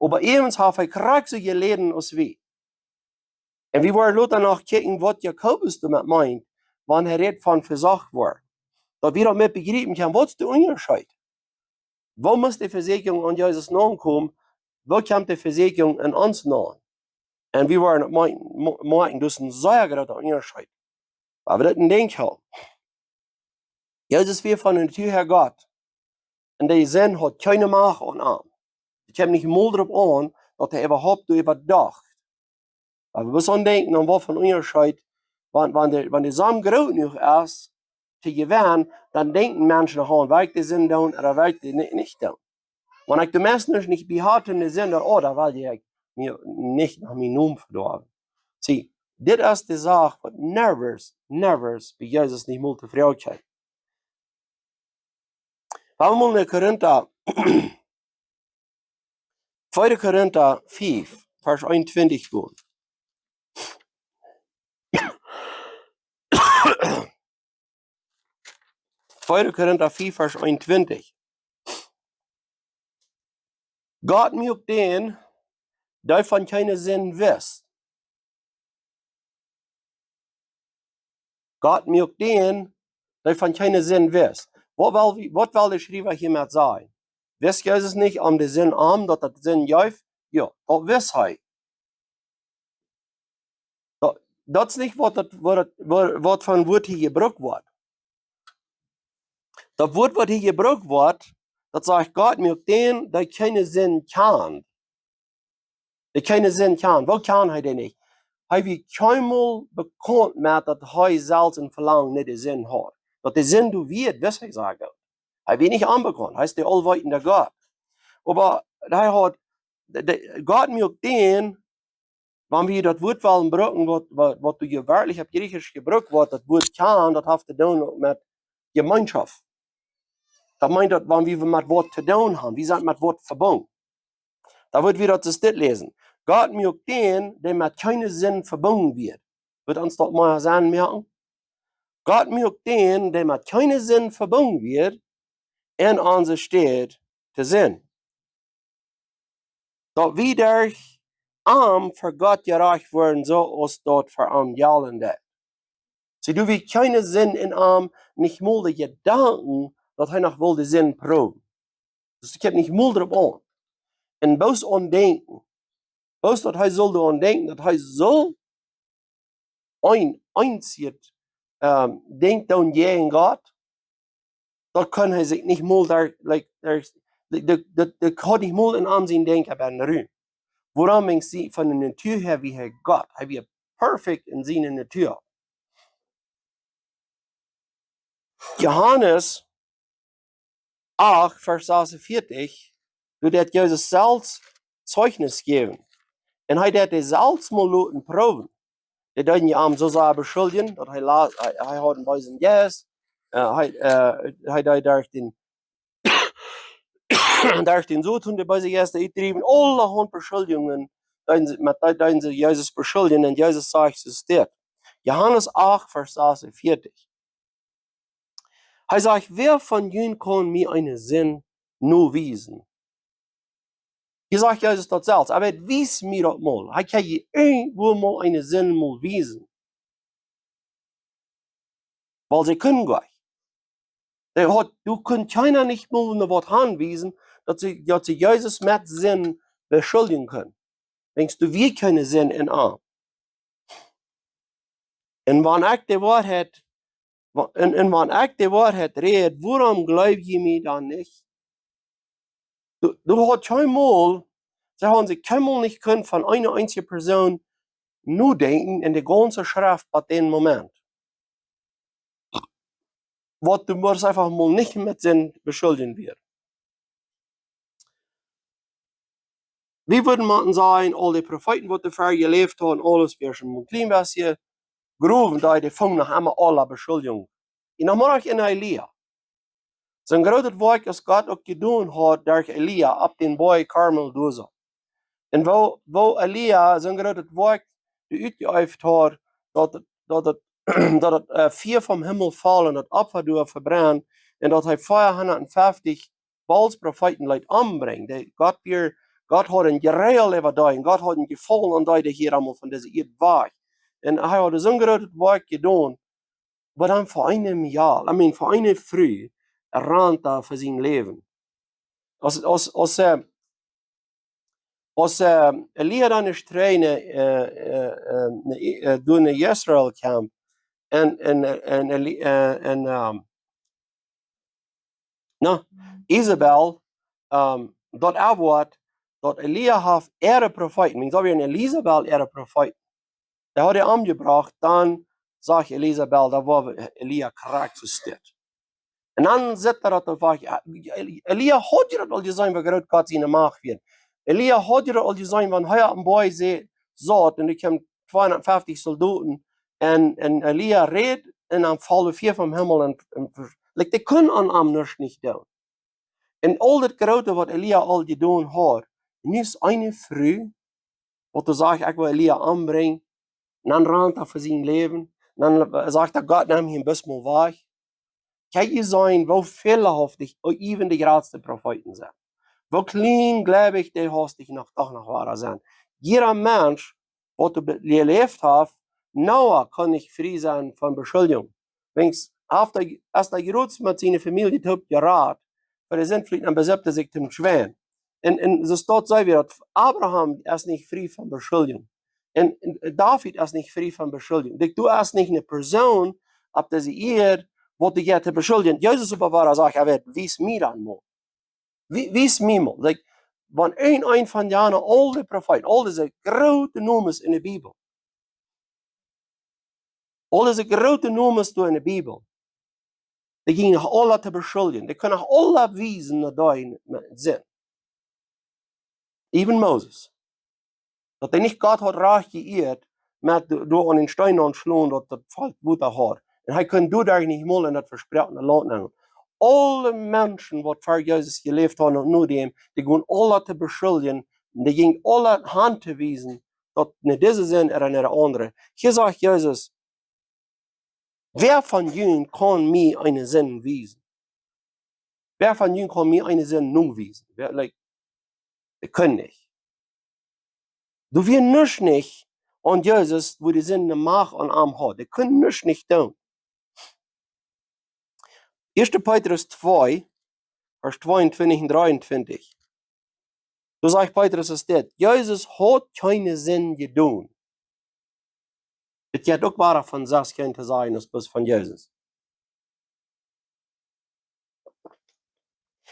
Oba äwent haft hee krakjt soo jeläden aus wie. Un wie woaren lota noch kjikjen, waut Jakobus doamet meent, wan hee rät von vesocht woaren. Daut wie daut met bejriepen kjennen, waut es de Unjascheet? Woo mott de Vesäakjunk aun Jesus nokomen? Woo kjemt de Vesäakjunk aun ons no? Un wie woaren daut moakjen, mo-, moakjen, daut es een sea groota Unjascheet. Oba wie daut en Denkj hoolen. Jesus wia von Natua häa Gott. Un de Sind haud kjeene Macht aun am. Daut kjeem nich mol doaropp aun, daut hee äwahaupt doaräwa docht. Oba wie sellen denkjen aun waut fa een Unjascheet, wan, wan de, wan de Somm groot jenuach es, to jewennen, dan denkjen Menschen noch aun, woa ekj de Sind doonen ooda woa ekj dee ni-, nich doonen. Wan ekj de Menschen nich bie haud en de Sind, dan, oh, dan well ekj mie nich no mienen Nomen vedoawen. See, dit es de Sach, waut nevers, nevers bie Jesus nich mol to Froag kjeem. Wan wie mol no Korinta, tweede Korinta fief, Varsch eenuntwintich gonen. Tweede Korinta fief, Varsch eenuntwintich. Gott muak dän, dee von kjeene Sind wist. Gott muak dän, dee von kjeene Sind wist. Waut well wie, waut well de Schriewa hia met sajen? Wist Jesus nich aun de Sind aun, daut daut Sind jeef? Jo, daut wist hee. Daut, daut es nich waut daut, waut daut, waut, waut fa een Wuat hia jebrukt woat. Daut Wuat, waut hia jebrukt woat, daut sajcht Gott muak dän, dee kjeene Sind kjant. Dee kjeene Sind kjant. Woo kjant hee dee nich? Hee wia kjeenmol bekaunt met daut hee selfst een Velangen no de Sind haud. Daut de Sind doa wia, wist hee sea goot. Hee wia nich onbekaunt. Hee es de aulweetende Gott. Oba hee haud, de, de, Gott muak dän, wan wie daut Wuat wellen brucken, waut, waut, waut doa je werkjlich opp Jriechisch jebrukt woat, daut Wuat kjant, daut haft to doonen uk met Jemeenschoft. Daut meent daut, wan wie met waut to doonen haben, wie sent met waut vebungen. Dan woa wie daut aus dit läsen. Gott muak dän, dee met kjeene Sind vebungen wia. Woat ons daut mol Senn moaken? Gott muak dän, dee met kjeene Sind vebungen wia, en onse Städ to Sind. Daut wie derch am ver Gott jerajcht woaren, soo aus daut fa am jelt. See, doa wia kjeene Sind en am, nich mol de Jedanken, daut hee noch wull de Sind proowen. Daut kjeem nich mol doaropp aun. Un bloos aun denkjen. Bloos daut hee sull doaraun denkjen, daut hee sull een, eent, ähm, Dinkj doonen jäajen Gott, daut kunn hee sikj nich mol doa, like, doa, de, de, de, de kunn nich mol en am sien Denkj haben Rum. Wuarom? Wiels see von de Natua häa wia hee Gott. Hee wia perfekt en siene Natua. Johanes acht, Varsch sasuntveatich, doa deed Jesus selfst Zeichnis jäwen. Un hee deed dee selfst mol loten proowen. Dee deeden am soo sea beschuldjen, daut hee la-, hee, hee haud een beesen Jeist, äh, hee, äh, hee deed derch dän, derch dän Soton de beese Jeista utdriewen, aulahaunt Beschuldjungen, deeden see, met dee deeden see Jesus beschuldjen, un Jesus sajcht, soo steit. Johanes acht, Varsch sasuntveatich. Hee sajcht: "Wäa von junt kaun mie eene Sind nowiesen?" Hia sajcht Jesus daut selfst, oba wies mie daut mol. Hee kaun je irjentwua mol eene Sind mol wiesen. Wiels see kunnen nich. Dee haud, doa kunn kjeena nich mol no waut hanwiesen, daut see, daut see Jesus met Sind beschuldjen kunnen. Denkjst du, wie kjennen Sind en am? Un wan ekj de Woarheit, wa-, un, un wan ekj de Woarheit räd, wuarom jleew jie mie dan nich? Du, du hast kjeenmol, see haben sikj kjeenmol nich kunt von eene eensje Persoon nodenkjen en de gaunze Schreft bat dän Moment. Waut du motst eefach mol nich met Sind beschuldjen wia. Wie wudden motten sajen, aul de Profeeten, waut doavor jeläft haben, aules wia schon mol kjlien bät Growen deed, dee fungen noch emma aule Beschuldjungen. Un dan mol noch en Elia. Sien grootet Woakj, waut Gott uk jedonen haud derch Elia opp dän Boajch Karmel doa soo. Un woo, woo Elia sien grootet Woakj utjeeeft haud, daut, daut, daut, daut daut, äh, Fia vom Himmel foll un daut Opfa doa vebrennd, un daut hee veahundatfeftich Baals Profeeten leet ombrinjen. Dee, Gott wia, Gott haud een Jeräajel äwa dee, un Gott haud een Jefaulen aun dee, dee hia aulemol von dise Ieed wajch. Un hee haud soon grootet Woakj jedonen, oba dan fa eene Mejal, I mean, fa eene Fru, rant hee fa sien Läwen. Aus, aus, aus, äh, aus, äh, Elia dan ieescht trigj, äh, äh, äh, no, äh, doa no Israel kjeem, un, un, äh, un Eli-, äh, un, ähm, na, Isabel, ähm, daut erwoat, daut Elia haft äare Profeeten, ekj jleew, wia Isabel äare Profeeten, dee haud hee omjebrocht, dan sajcht Isabel, dan wia Elia krakjt soo stell. Un dan sitt hee daut, daut wia, Elia haud je daut aul jeseenen, woo groot Gott siene Macht wia. Elia haud je daut aul jeseenen, wan hee opp een Boajch se-, saut, un doa kjeemen tweehundatfeftich Soldoten, un, un Elia räd, un dan foll Fia vom Himmel, un, un, like, dee kunnen aun am nuscht nich doonen. Un aul daut groote, waut Elia aul jedonen haud, un nu es eene Fru, waut doa sajcht, ekj well Elia ombrinjen, un dan rant hee fa sien Läwen, un dan, äh, sajcht hee: "Gott, nemm mie bloos mol wajch." Kjikj, jie seenen, woo fälahauftich äwent de jratste Profeeten sent. Woo kjlien, jleew ekj, dee haft noch, doch noch woa sennen. Jieda Mensch, waut doa be-, jeläft haft, Noah kaun nich frie sennen von Beschuldjunk. Wiels haft hee, aus hee jrod met siene Famielje toop jerat, fa de Sindflut, dan besiept hee sikj toom Schwien. Un, un soo steit see wada, daut Abraham es nich frie von Beschuldjunk. Un, un David es nich frie von Beschuldjunk. Dee, doa es nich eene Persoon opp dise Ieed, waut dee jeit to beschuldjen. Jesus oba wada sajcht: "Hee woat, wies mie dan mol. Wie-, wies mie mol." Like, wan een, een von jane, aul de Profeeten, aul dise groote Nomes enne Bibel, aul dise groote Nomes doa enne Bibel, dee jinjen aule to beschuldjen. Dee kunnen aule wiesen no dee Sind. Even Moses. Daut hee nich Gott haud rajcht jeieet, met do-, doa aun dän Steen aunschlonen, daut daut Volkj Wota haud. Un hee kunn doaderch nich mol en daut vesproakne Launt nenn. Aule Menschen, waut ver Jesus jeläft hauden un no däm, dee gonen aule to beschuldjen, dee jinjen aule han to wiesen, daut no dise Sind ooda no de aundre. Hia sajcht Jesus: "Wäa von junt kaun mie eene Sind wiesen? Wäa von junt kaun mie eene Sind nowiesen?" Wäa, like, dee kunnen nich. Doa wia nuscht nich aun Jesus, woo de Sind ne Macht aun am haud. Dee kunnen nuscht nich doonen. Ieeschte Petrus twee, Varsch tweeuntwintich un dreeuntwintich. Doa sajcht Petrus es dit: "Jesus haud kjeene Sind jedonen." Dit jeit uk wada von sest kjeene to sajen, aus bloos von Jesus.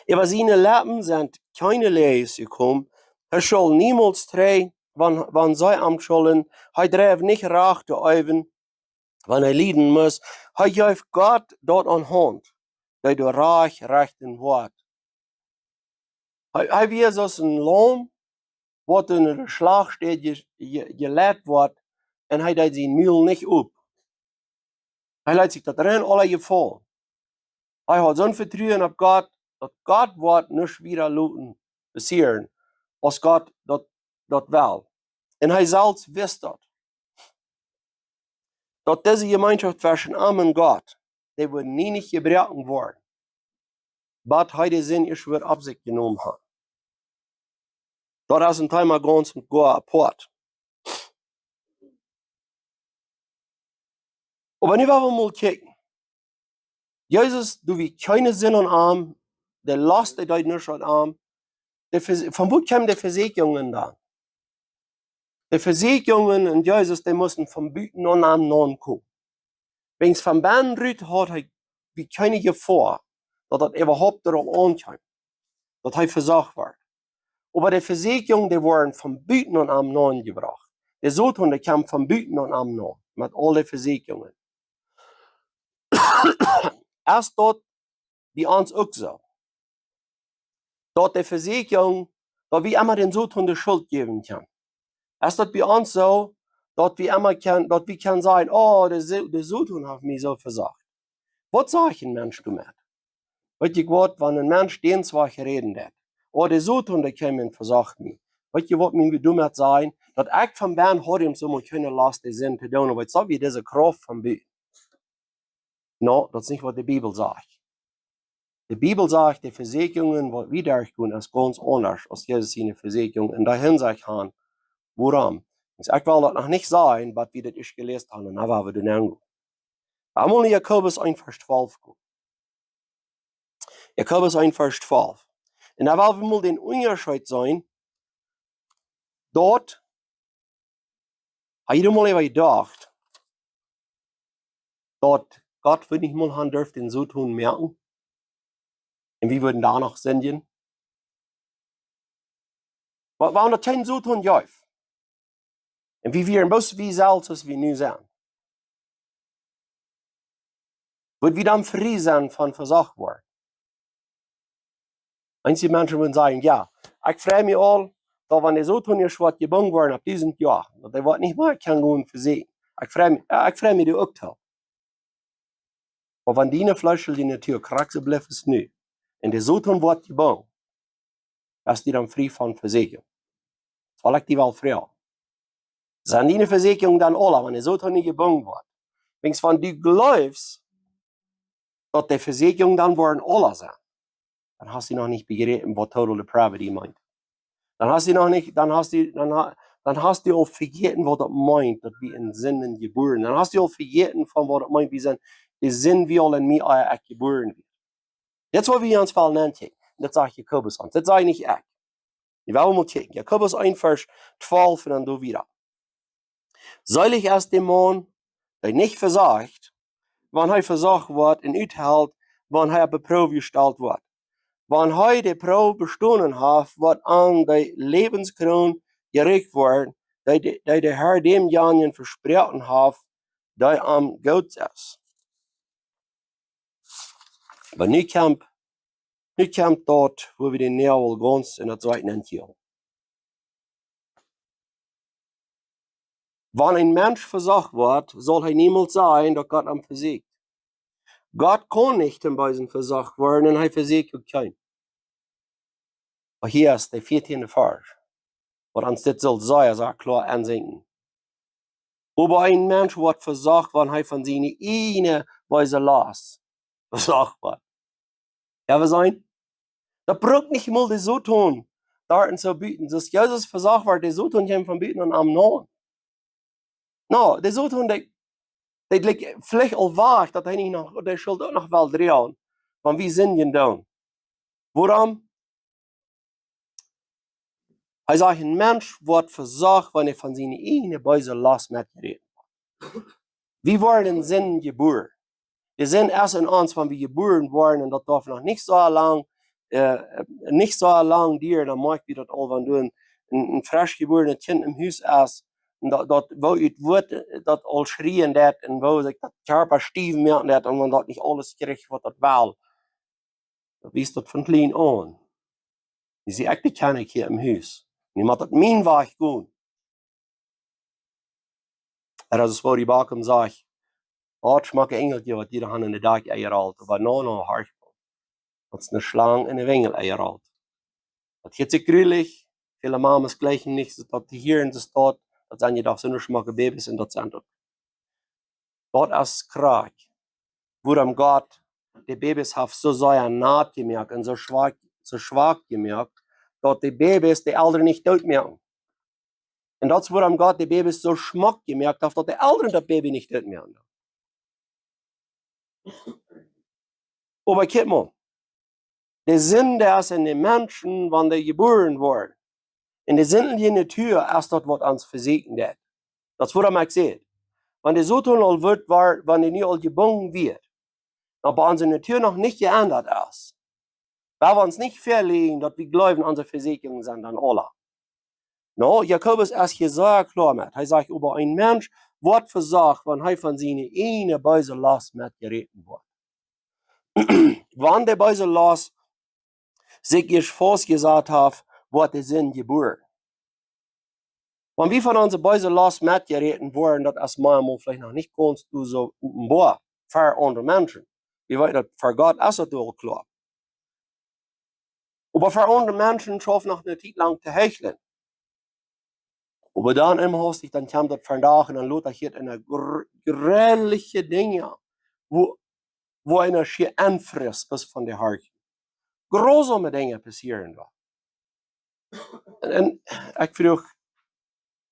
"Äwa siene Leppen sent kjeene Läajes jekomen. Hee schull niemols trigj, wan, wan see am schullen. Hee dreef nich Rach to eewen, wan hee lieden must. Hee jeef Gott daut aun Haunt, dee doa rajcht rechten woat." Hee, hee wia soo aus een Laum, waut en de Schlachtstäd je-, je-, jeleit woat, un hee deed sien Mul nich op. Hee leet sikj daut rein aula jefaulen. Hee haud soon Vetruen opp Gott, daut Gott woat nuscht wieda loten passieren, aus Gott daut, daut well. Un hee selfst wist daut, daut dise Jemeenschoft tweschen am un Gott, dee woat nie nich jebroaken woaren, bat hee de Sind ieescht woat opp sikj jenomen haben. Daut es een Thema gaunz un goa apoat. Oba nu well wie mol kjikjen. Jesus, doa wia kjeene Sind aun am, de Last, dee deed nuscht aun am. De Vers-, von wua kjeemen de Vesieekjungen dan? De Vesieekjungen un Jesus, dee musten von buten aun am nokomen. Wiels von bennen rut haud hee, wia kjeene Jefoa, daut daut äwahaupt doaropp aunkjeem, daut hee vesocht wort. Oba de Vesieekjungen, dee worden von buten aun am nenjebrocht. De Soton, dee kjeem von buten aun am nenn, met aul de Vesieekjungen. Es daut bie ons uk soo? Daut de Vesieekjunk, daut wie emma dän Soton de Schult jäwen kjennen. Es daut bie ons soo, daut wie emma kjennen, daut wie kjennen sajen: "Oh, de, Sa- de Soton haft mie soo vesocht." Waut sajcht een Mensch doamet? Weet jie waut, wan een Mensch dän Wajch räden deit: "Oh, de Soton, dee kjeem un vesocht mie." Weet jie waut wie doamet sajen? Daut ekj von bennen haud am soo mau kjeene Lust, de Sind to doonen, oba ekj sach wia dise Krauft von buten. No, daut es nich waut de Bibel sajcht. De Bibel sajcht, de Vesieekjungen waut wie derchgonen es gaunz aundasch aus Jesus siene Vesieekjung. Un doahan sajcht han, wuarom? Wiels ekj well daut noch nich sajen, waut wie daut ieescht jeläst haben, un dan woa wie doa nenn gonen. Emol en Jakobus eent Varsch twalf gonen. Jakobus eent Varsch twalf. Un dan woa wie mol dän Unjascheet seenen, daut, ha jie mol äwa jedocht, daut Gott wudd nich mol han durft dän Soton moaken? Un wie wudden doa noch sindjen? Wa- Wuarom daut kjeen Soton jeef? Un wie wieren bloos wie selfst, aus wie nu sent, wudd wie dan frie sennen von vesocht woaren? Eenje Menschen wudden sajen: "Jo, ekj frei mie aul, daut wan de Soton ieescht woat jebungen woaren opp dusent Joa, daut hee woat nich mea kjennen gonen vesieekjen. Ekj frei mie, jo, ekj frei mie doa uk too." Oba wan diene fleeschelje Natua krakjt soo blift aus nu, un de Soton woat jebungen, best du dan frie von Vesieekjung? Well ekj die wel froagen. Sent diene Vesieekjungen dan aula, wan de Soton nich jebungen woat? Wiels wan du jleefst, daut de Vesieekjungen dan woaren aula sennen, dan hast du noch nich bejräpen, waut total depravity meent. Dan hast du noch nich, dan hast du, dan, ha- dan hast du aul vejäten, waut daut meent, daut wie en Sinden jebuaren. Dan hast du aul vejäten von waut daut meent, wie sent, de Sind wia aul en mie, ea ekj jebuaren wia. Dit es waut wie ons wellen ankjikjen. Dit sajcht Jakobus ons. Dit saj nich ekj. Wie wellen mol kjikjen. Jakobus eent Varsch twalf un dan doa wieda. Seelich es de Maun, dee nich vesocht, wan hee vesocht woat, un uthelt, wan hee opp de Proow jestalt woat. Wan hee de Proow bestonen haft, woat am de Läwenskroon jerikjt woaren, dee de, dee de Har dämjanjen vesproaken haft, dee am goot es. Oba nu kjemt, nu kjemt daut, wua wie dän Noagel gaunz en daut Seiten ankjikjen. Wan een Mensch vesocht woat, saul hee niemols sajen, daut Gott am vesieekjt. Gott kaun nich toom Beesen vesocht woaren un hee vesieekjt uk kjeen. Oba hia es de vieetieende Varsch, waut ons dit saul sea, sea kloa aunseenen. Oba een Mensch woat vesocht, wan hee von siene ieejne beese Lust vesocht woat. Jo, wie seenen, daut brukt nich mol de Soton doa en soo buten. Soo aus Jesus vesocht woat, de Soton kjeem von buten aun am nenn. No, de Soton, dee, dee likjt veleicht aul wajch, daut hee nich noch, dee Schult uk noch wel droagen, wan wie sindjen doonen. Wuarom? Hee sajcht, een Mensch woat vesocht, wan hee von siene ieejne beese Lust metjeräten woat. Wie woaren en Sind jebuaren. De Sind es en ons, wan wie jebuaren woaren, un daut darf noch nich soo lang, äh, nich soo lang dieren, dan moakj wie daut aul, wan doa een, een, een fresch jebuarenet Kjint em Hus es, un daut, daut, woo daut woat, daut aul schrieen deit, un woo sikj daut Kjarpa stiew moaken deit, un wan daut nich aules kjricht, waut daut well. Daut wiest daut von kjlien aun. Wie sent ekj de Kjennich hia em Hus. Nu mott daut mien Wajch gonen. Ea es, woo de Backum sajcht: "Waut schmocke Enjelkje, waut jie han en de Dakj enjerolt." Oba no, no, horch. Daut es eene Schlang en eene Wenjel enjerolt. Daut hieet sikj grulich. Väle Mames jleichen nich, daut to hieren, daut, daut sent je doch soone schmocke Babys un daut sent daut. Daut es krakjt, wuarom Gott de Babys haft soo sea naut jemoakt un soo schwak, soo schwak jemoakt, daut de Babys de Elren nich doot moaken. Un daut es wuarom Gott de Babys soo schmock jemoakt haft, daut de Elren daut Baby nich doot moaken. Oba kjikj mol, de Sind es en de Menschen, wan dee jebuaren woaren. En de sindje Natua es daut, waut ons vesieekjen deit. Daut es wuarom ekj saj, wan de Soton aul woat, woat, wan dee nu aul jebungen woat, dan bie onse Natua noch nich jeendat es, woa wie ons nich veleajen, daut wie jleewen, onse Vesieekjungen sent dan aula. No, Jakobus es hia sea kloa met. Hee sajcht, oba een Mensch woat vesocht, wan hee von siene ieejne beese Lust metjeräten woat. Wan de beese Lust sikj ieescht faustjesat haft, woat de Sind jebuaren. Wan wie von onse beese Lost metjeräten woaren, daut es mau mol veleicht noch nich gaunz soo openboa fa aundre Menschen. Wie weeten daut, fa Gott es daut aul kloa. Oba fa aundre Menschen schauft noch eene Tiet lang to hecheln. Oba dan emma hastich, dan kjemt daut vondoag un dan lot hia eene gr-, jreliche Dinja, woo, woo eena schier aunfrisst, bloos von de Harchen. Grausome Dinja passieren doa. Un, un ekj fruach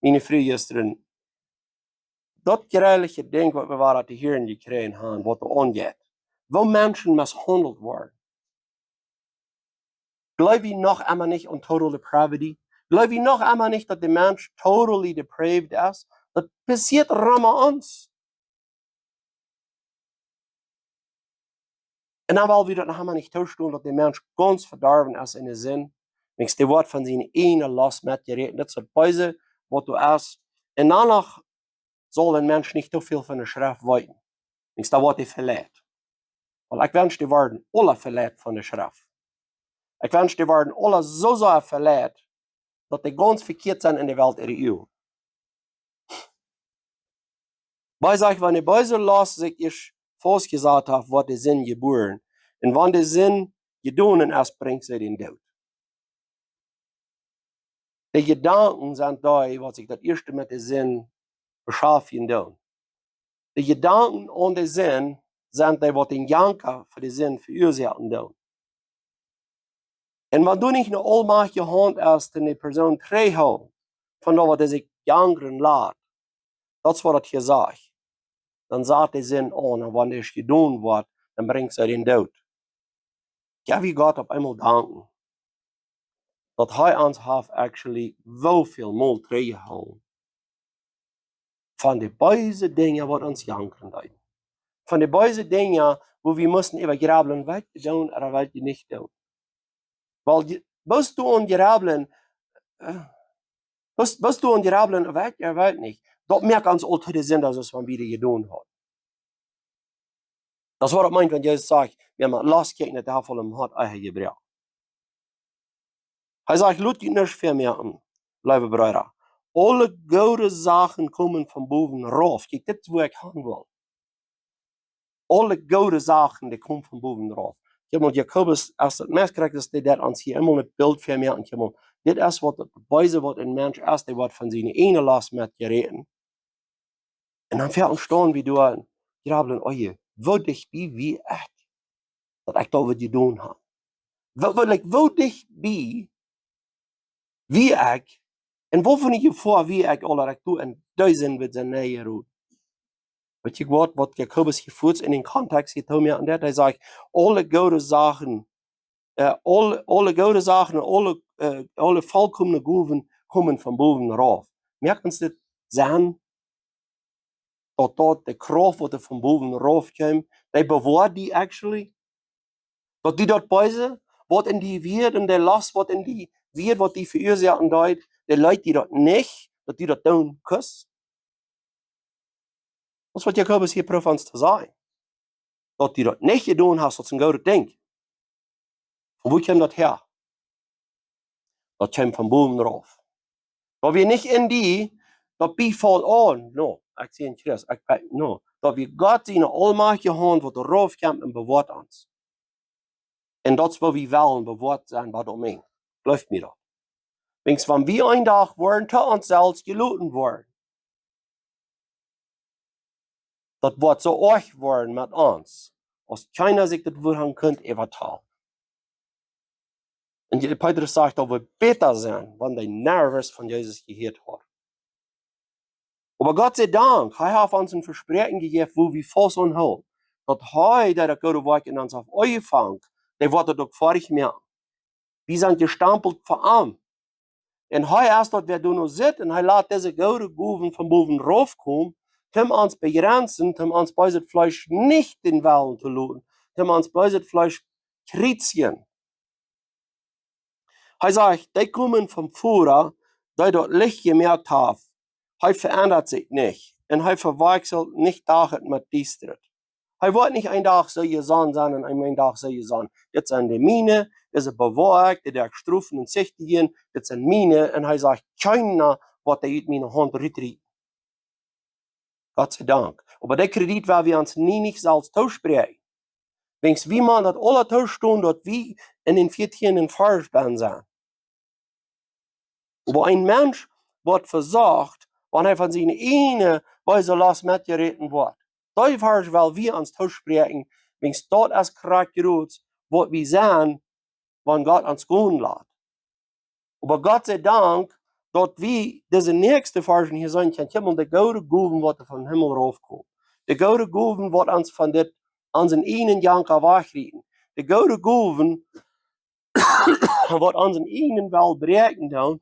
miene Fru jistren, daut jreliche Dinkj waut wie wada to hieren jekjräajen haben, waut doa aunjeit, woo Menschen misshaundelt woaren. Jleew wie noch emma nich aun total depravity? Jleew wie noch emma nich daut de Mensch totally depraved es? Daut passieet rom ons. Un dan well wie daut noch emma nich toostonen, daut de Mensch gaunz vedorwen es en de Sind. Wiels dee woat von siene ieejne Lost metjeräten. Daut es daut Beese waut doa es. Un dan noch saul een Mensch nich too väl von de Schreft weeten. Wiels dan woat hee veleit. Wiels ekj wensch, dee woaren aule veleit von de Schreft. Ekj wensch, dee woaren aule soo sea veleit, daut dee gaunz vekjieet sent en de Welt äare Uagen. Oba ekj saj, wan de beese Lost sikj ieescht faustjesat haft, woat de Sind jebuaren. Un wan de Sind jedonen es, brinjt see dän Doot. De Jedanken sent dee, waut sikj daut ieeschte met de Sind beschaftjen doonen. De Jedanken aun de Sind sent dee, waut dän Janka fa de Sind veuasoaken doonen. Un wan doa nich eene aulmajchtje Haunt es, dee de Persoon trigjhoolen von daut, waut dee sikj jankren lat, daut es waut daut hia sajcht, dan sat de Sind aun. Un wan daut jedonen woat, dan brinjt see dän Doot. Jo, wie Gott opp eemol danken, daut hee ons haft actually woo väl mol trigjjehoolen von de beese Dinja, waut ons jankren deeden. Von de beese Dinja, woo wie musten äwa jreblen, waut wie doonen ooda waut wie nich doonen. Wiels je-, best du aun jreblen, äh, best, best du aun jreblen, waut wie, waut nich. Daut moakt ons aul to de Sinda, soo aus wan wie dee jedonen hauden. Daut es waut et meent, wan Jesus sajcht, wäa met Lost kjikjt, dee haft aul em Hoat Ehe jebroaken. Hee sajcht, lot junt nuscht väamoaken, leewe Breeda. Aule goode Sachen komen von bowen rauf. Kjikj, dit es, wua ekj han well. Aule goode Sachen, dee komen von bowen rauf. Kjikj mol, Jakobus, aus daut meist krakjt es, dee deit ons hia emol een Bilt väamoaken. Kjikj mol, dit es waut daut Beese, waut een Mensch es, dee woat von siene ieejne Lost metjeräten. Un dan fält ons, stonen wie doa un jreblen, oje, woo dicht bie wia ekj, daut ekj daut wudd jedonen haben. Woo, woo, like, woo dicht bie wia ekj, un woo von eene Jefoa wia ekj aul, daut ekj doa en dee Sind wudd sennen nenjeroden. Weetst waut, waut Jakobus hia fuaz en dän Kontext hia toomoakt, un daut hee sajcht, aule goode Sachen, äh, aule, aule goode Sachen un aule, äh, aule volkomne Gowen komen von bowen rauf. Moakt ons dit Senn, daut daut de Krauft, waut doa von bowen rauf kjemt, dee bewoat die actually? Daut die daut Beese, waut en die wia, un de Lost, waut en die wia, waut die veuasoaken deed, dee leet die daut nich, daut du daut doonen kaust? Daut es waut Jakobus hia proowt ons to sajen. Daut du daut nich jedonen hast, daut es een goodet Dinkj. Von wua kjemt daut häa? Daut kjemt von bowen rauf. Daut wia nich en die, daut bie foll aun, no, ekj sie een Christ, ekj bie, no. Daut wia Gott siene aulmajchtje Haunt, waut doa rauf kjemt un bewoat ons. Un daut es, wua wie wellen bewoat sennen, waut doa meent. Jleew mie daut. Wiels wan wie een Dach woaren to ons selfst jeloten woaren, daut woat soo oajch woaren met ons, aus kjeena sikj daut woat haben kunt äwatalen. Un je-, Petrus sajcht, daut wudd bäta sennen, wan dee niemols von Jesus jehieet haud. Oba Gott sie Dank, hee haft ons een Vespräakjen jejäft, wua wie faust aunhoolen. Daut hee, dee daut goode Woakj en ons haft aunjefongen, dee woat daut uk foadich moaken. Wie sent jestampelt fa am. Un hee es daut, wäa doa nu sitt, un hee lat dise goode Gowen von bowen raufkomen, om ons bejrenzen, om ons beeset Fleesch nich dän Wellen to loten, om ons beeset Fleesch kjrietsjen. Hee sajcht, dee komen vom Voda, dee daut Licht jemoakt haft. Hee veendat sikj nich, un hee vewakjselt nich Dach met Diestanis. Hee woat nich een Dach soo jesonnen sennen un een Dach soo jesonnen. Dit sent de miene, dise bewoa ekj, dee doo ekj strofen un sichtigen, dit sent miene. Un hee sajcht, kjeena waut dee ut miene Haunt rutrieten. Gott sei Dank. Oba dee Kredit woa wie ons nie nich selfst toospräakjen. Wiels wie motten daut aula toostonen, daut wie enn dän vieetieenden Varsch bennen sent. Oba een Mensch woat vesocht, wan hee von siene ieejne beese Lost metjeräten woat. Dee Varsch well wie ons toospräakjen, wiels daut es krakjt jrods, waut wie sent, wan Gott ons gonen lat. Oba Gott sei Dank, daut wie dise näakjste Varschen hia seenen kjennen, kjikj mol, de goode Gowen, waut doa vom Himmel raufkomen. De goode Gowen, waut ons von dit, onsen ieejnen Janka wajchrieten. De goode Gowen, waut onsen ieejnen Wellen bräakjen doonen.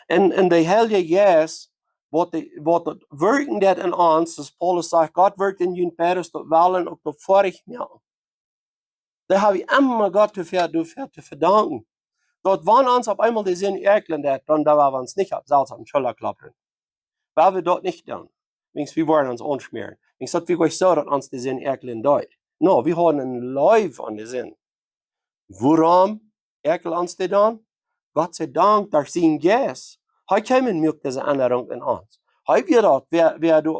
Un, un de Heilje Jeist, waut de, waut daut wirkjen deit enn ons, aus Paulus sajcht, Gott wirkjt enn junt beides, daut Wellen uk daut Foadich moaken. Doa hab wie emma Gott doafäa, doafäa to vedanken. Daut wan ons opp eemol de Sind äakjlen deit, dan, dan woa wie ons nich opp, selfst opp de Schulla kloppen. Woa wie daut nich doonen. Wiels wie woaren ons aunschmäaren. Wiels daut wie nich soo, daut ons de Sind äakjlen deit. No, wie haben eene Leew aun de Sind. Wuarom äakjelt ons dee dan? Gott sei Dank, derch sienen Jeist. Hee kjeem un muak dise Endrunk enn ons. Hee wia daut, wäa, wäa, du,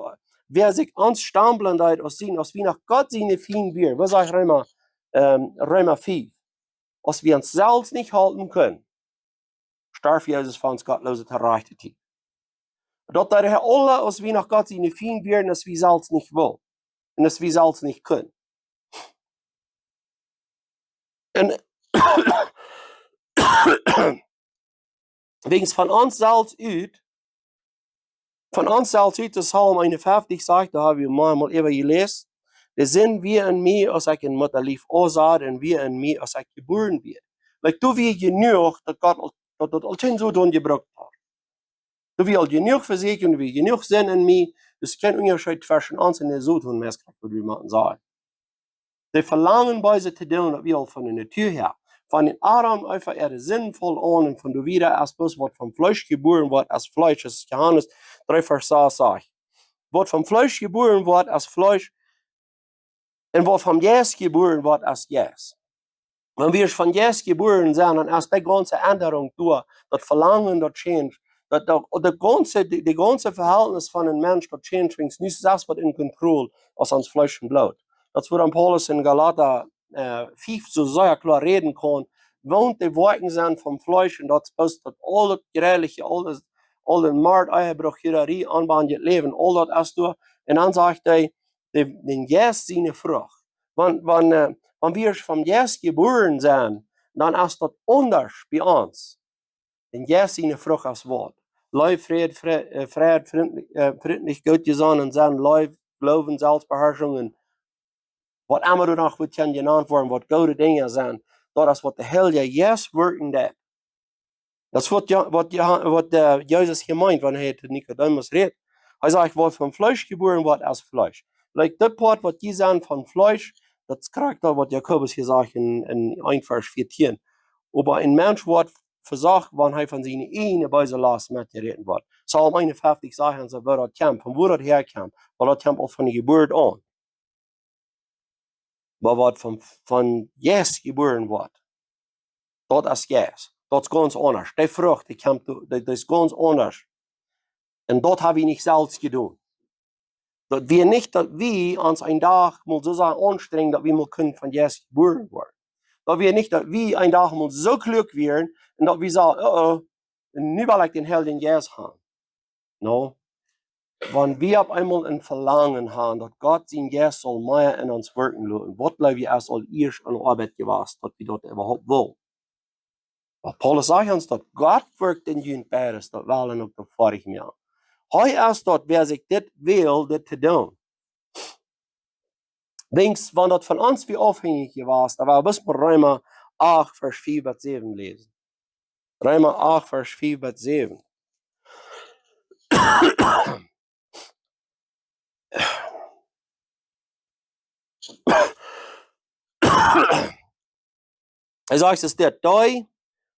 wäa sikj ons stamplen deed, aus sien, aus wie noch Gott siene Fiend wieren. Waut sajcht Reema, ähm, Reema fief? Aus wie ons selfst nich halpen kunnen, storf Jesus fa ons Gottloose to rajchte Tiet. Daut deed hee aula, aus wie noch Gott siene Fiend wieren, aus wie selfst nich wullen. Un aus wie selfst nich kunnen. Un wiels von ons selfst ut, von ons selfst ut, de Psalm eenunfeftich sajcht, doa hab wie mau mol äwa jeläst, de Sind wia enn mie, aus ekj em Muttalief aunsat, un wia enn mie, aus ekj jebuaren wia. Like, doa wia jenuach, daut Gott aul, daut, daut aul kjeen Soton jebrukt haud. Doa wia aul jenuach Vesieekjunk, doa wia jenuach Sind enn mie, dus kjeen Unjascheet tweschen ons un de Soton, mea krakjt, waut wie motten sajen. Dee Velangen beese to doonen, daut wia aul von de Natua häa. Von dän Adam, Eva äa Sind funk aun un von doa wieda es bloos waut vom Fleesch jebuaren woat es Fleesch, aus Johanes dree Varsch sas sajcht. Waut vom Fleesch jebuaren woat es Fleesch, un waut vom Jeist jebuaren woat es Jeist. Wan wie vom Jeist jebuaren sent, dan es dee gaunze Endrunk doa, daut Velangen, daut change, daut, daut, daut gaunze, de, de gaunze Vehältnis von een Mensch, daut change, wiels nu es daut waut enn Kontroll aus ons Fleesch un Bloot. Daut es wuarom Paulus enn Galata, äh, fief soo sea kloa räden kaun, waut de Woakjen sent vom Fleesch, un daut es bloos daut aule Jreeliche, aul daut, aul dän Mord, Ehebruch, Hurarie, onbendjet Läwen, aul daut es doa. Un dan sajcht hee, de, dän Jeist siene Frucht. Wan, wan, äh, wan wie vom Jeist jebuaren sent, dan es daut aundasch bie ons. Dän Jeist siene Frucht es waut? Leew, Fräd, Fre-, äh, Freid, frintlich, äh, frintlich, goot jesonnen sennen, Leew, Gloowen, Selfstbeharschunk, waut emma doa noch woat kjennen jenant woaren, waut goode Dinja sent. Daut es waut de Heilje Jeist wirkjen deit. Daut es waut Jo-, waut Jo-, waut, äh, Jesus hia meent, wan hee to Nikodemus rät. Hee sajcht, waut vom Fleesch jebuaren woat es Fleesch. Like, daut Poat, waut jie sent vom Fleesch, daut es krakjt daut, waut Jakobus hia sajcht enn, enn een Varsch vieetieen. Oba een Mensch woat vesocht, wan hee von siene ieejne beese Lost metjeräten woat. Psalm eenunfeftich sajcht ons, woo daut kjemt, von wua daut häakjemt, wiels daut kjemt aul von de Jeburt aun. Oba waut vom, vom Jeist jebuaren woat, daut es Jeist. Daut es gaunz aundasch. Dee Frucht, dee kjemt, dee, dee es gaunz aundasch. Un daut hab wie nich selfst jedonen. Daut wia nich, daut wie ons een Dach mol soo sea aunstrenjen, daut wie mol kunnen vom Jeist jebuaren woaren. Daut wia nich, daut wie een Dach mol soo kluak wieren un daut wie sajen, oh, oh, un nu well ekj dän Heiljen Jeist haben. No? Wan wie opp eemol een Velangen haben, daut Gott sien Jeist saul mea enn ons wirkjen loten, waut jleew jie es aul ieescht aun de Oabeit jewast, daut wie daut äwahaupt wullen? Oba Paulus sajcht ons, daut Gott wirkjt enn junt beides, daut Wellen uk daut Foadich moaken. Hee es daut, wäa sikj dit well, dit to doonen. Denkjst, wan daut von ons wia aufhenjich jewast, dan woa wie bloos mau Reema acht, Varsch fief bat säwen läsen. Reema acht, Varsch fief bat säwen. Hee sajcht, es dit: Dee,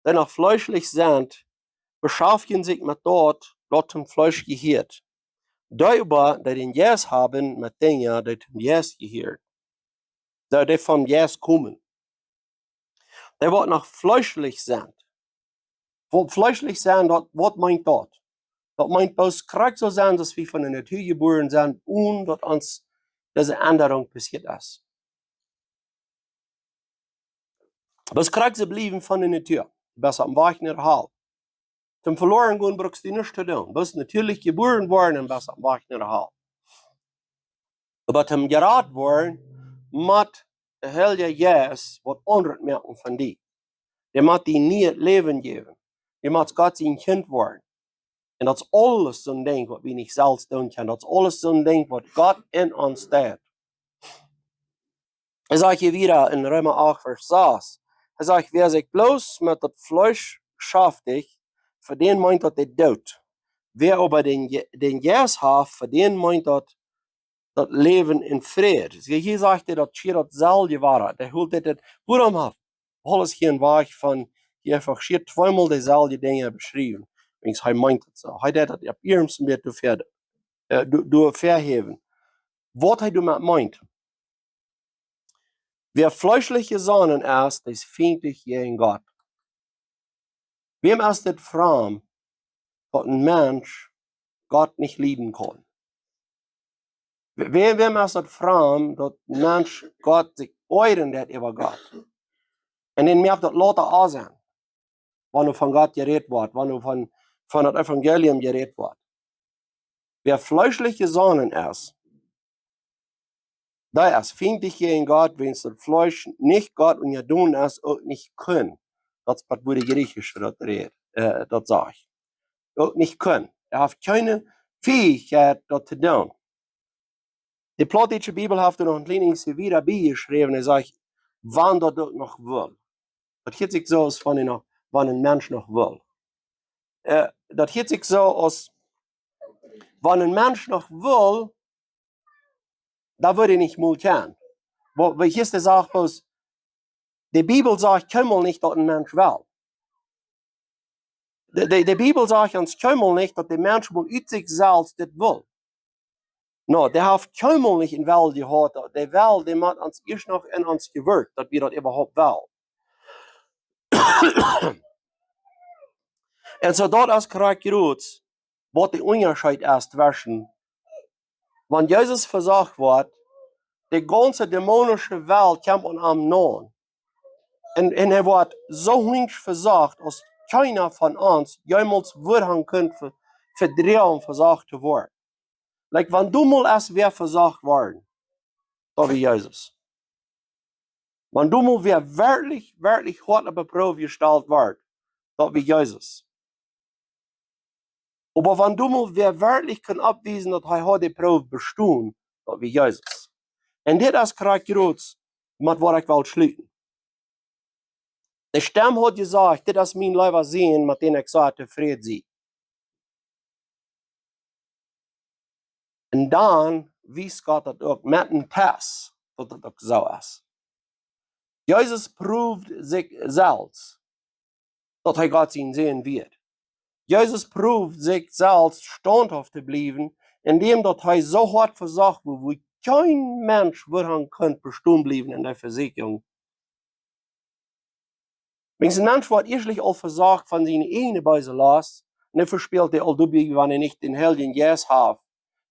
dee noch fleeschlich sent, beschaftjen sikj met daut, waut dem Fleesch jehieet. Dee oba, dee dän Jeist haben, met Dinja, dee dem Jeist jehieren. Dee, dee vom Jeist komen. Dee, waut noch fleeschlich sent. Waut fleeschlich sent, daut, waut meent daut? Daut meent bloos krakjt soo sennen, aus wie von de Natua jebuaren sent, onen daut ons dise Endrunk passieet es. Bloos krakjt soo bliewen von de Natua. Best oppem Wajch no de Hal. Toom veloaren gonen brukst du nuscht to doonen. Best natieelich jebuaren worden un best oppem Wajch no de Hal. Oba toom jerat woaren, mott de Heilje Jeist waut aundret moaken von die. Dee mott die nieet Läwen jäwen. Dee mott Gott sien Kjint woaren. Un daut es aules soon Dinkj waut wie nich selfst doonen kjennen. Daut es aules soon Dinkj waut Gott en ons deit. Hee sajcht hia wada en Reema acht, Varsch sas. Hee sajcht: "Wäa sikj bloos met daut Fleesch beschäftigt, fa dän meent daut de Doot. Wäa oba dän Je-, dän Jeist haft, fa dän meent daut, daut Läwen un Fräd." See, hia sajcht hee daut hia daut selwje wada. Hee hoolt dit, dit, wuarom haft Paulus hia een Wajch von, hia eefach hia tweemol deeselwje Dinja beschräwen? Wiels hee meent et soo. Hee deit daut opp iernsten Wajch doa ver-, äh, doa, doa verhäwen. Waut hee doamet meent: "Wäa fleeschlich jesonnen es, dee es fientlich jäajen Gott." Wäm es dit framd, daut een Mensch Gott nich lieden kaun? Wäm, wäm es daut framd, daut een Mensch Gott sikj oajren deit äwa Gott? Un dän moakt daut lota aul sennen, wan doa von Gott jerät woat, wan doa von, von daut Evangelium jerät woat. Wäa fleeschlich jesonnen es, dee es fientlich jäajen Gott, wiels daut Fleesch nich Gott unjadon es, uk nich kunn. Daut es waut de Griechische daut rät, äh, daut sajcht. Uk nich kunn. Hee haft kjeene Fäichkjeit daut to doonen. De plautdietsche Bibel haft doa noch een kjlien bät wieda bie jeschräwen. Hee sajcht: "Wan daut uk noch well." Daut hieet sikj soo aus wan een noch, wan een Mensch noch well. Äh, daut hieet sikj soo aus wan een Mensch noch well, dan wudd hee nich mol kjennen. Wa-, wa-, hia es de Sach bloos, de Bibel sajcht kjeenmol nich daut een Mensch well. De, de, de Bibel sajcht ons kjeenmol nich daut de Mensch mol ut sikj selfst dit well. No, dee haft kjeenmol nich een Well jehaut. Dee Well, dee mott ons ieescht noch en ons jewirkjt, daut wie daut äwahaupt well. Un soo daut es krakjt jrods waut de Unjascheet es tweschen, wan Jesus vesocht woat, de gaunze dämonische Welt kjemt aun am no. Un, un hee woat soo hunjsch vesocht aus kjeena von ons jemols wudd han kunt ve-, vedroagen vesocht to woaren. Like, wan doa mol es wäa vesocht worden, daut wia Jesus. Wan doa mol wäa werkjlich, werkjlich hoat opp de Proow jestalt wort, daut wia Jesus. Oba wan doa mol wäa werkjlich kunn oppwiesen daut hee haud de Proow bestonen, daut wia Jesus. Un dit es krakjt jrods met waut ekj well schluten. De Stemm haud jesajcht: "Dit es mien leewa Sän, met dän ekj soo tofräd sie." Un dan wiest Gott daut uk met een Test, daut daut uk soo es. Jesus proowd sikj selfst, daut hee Gott sien Sän wia. Jesus proowd sikj selfst staunthauft to bliewen, endäm daut hee soo hoat vesocht wort, wua kjeen Mensch wudd han kunt bestonen bliewen en de Vesieekjunk. Wan een Mensch woat ieeschtlich aul vesocht von siene ieejne beese Lost, un dan vespält hee aul doabie, wan hee nich dän Heiljen Jeist haft,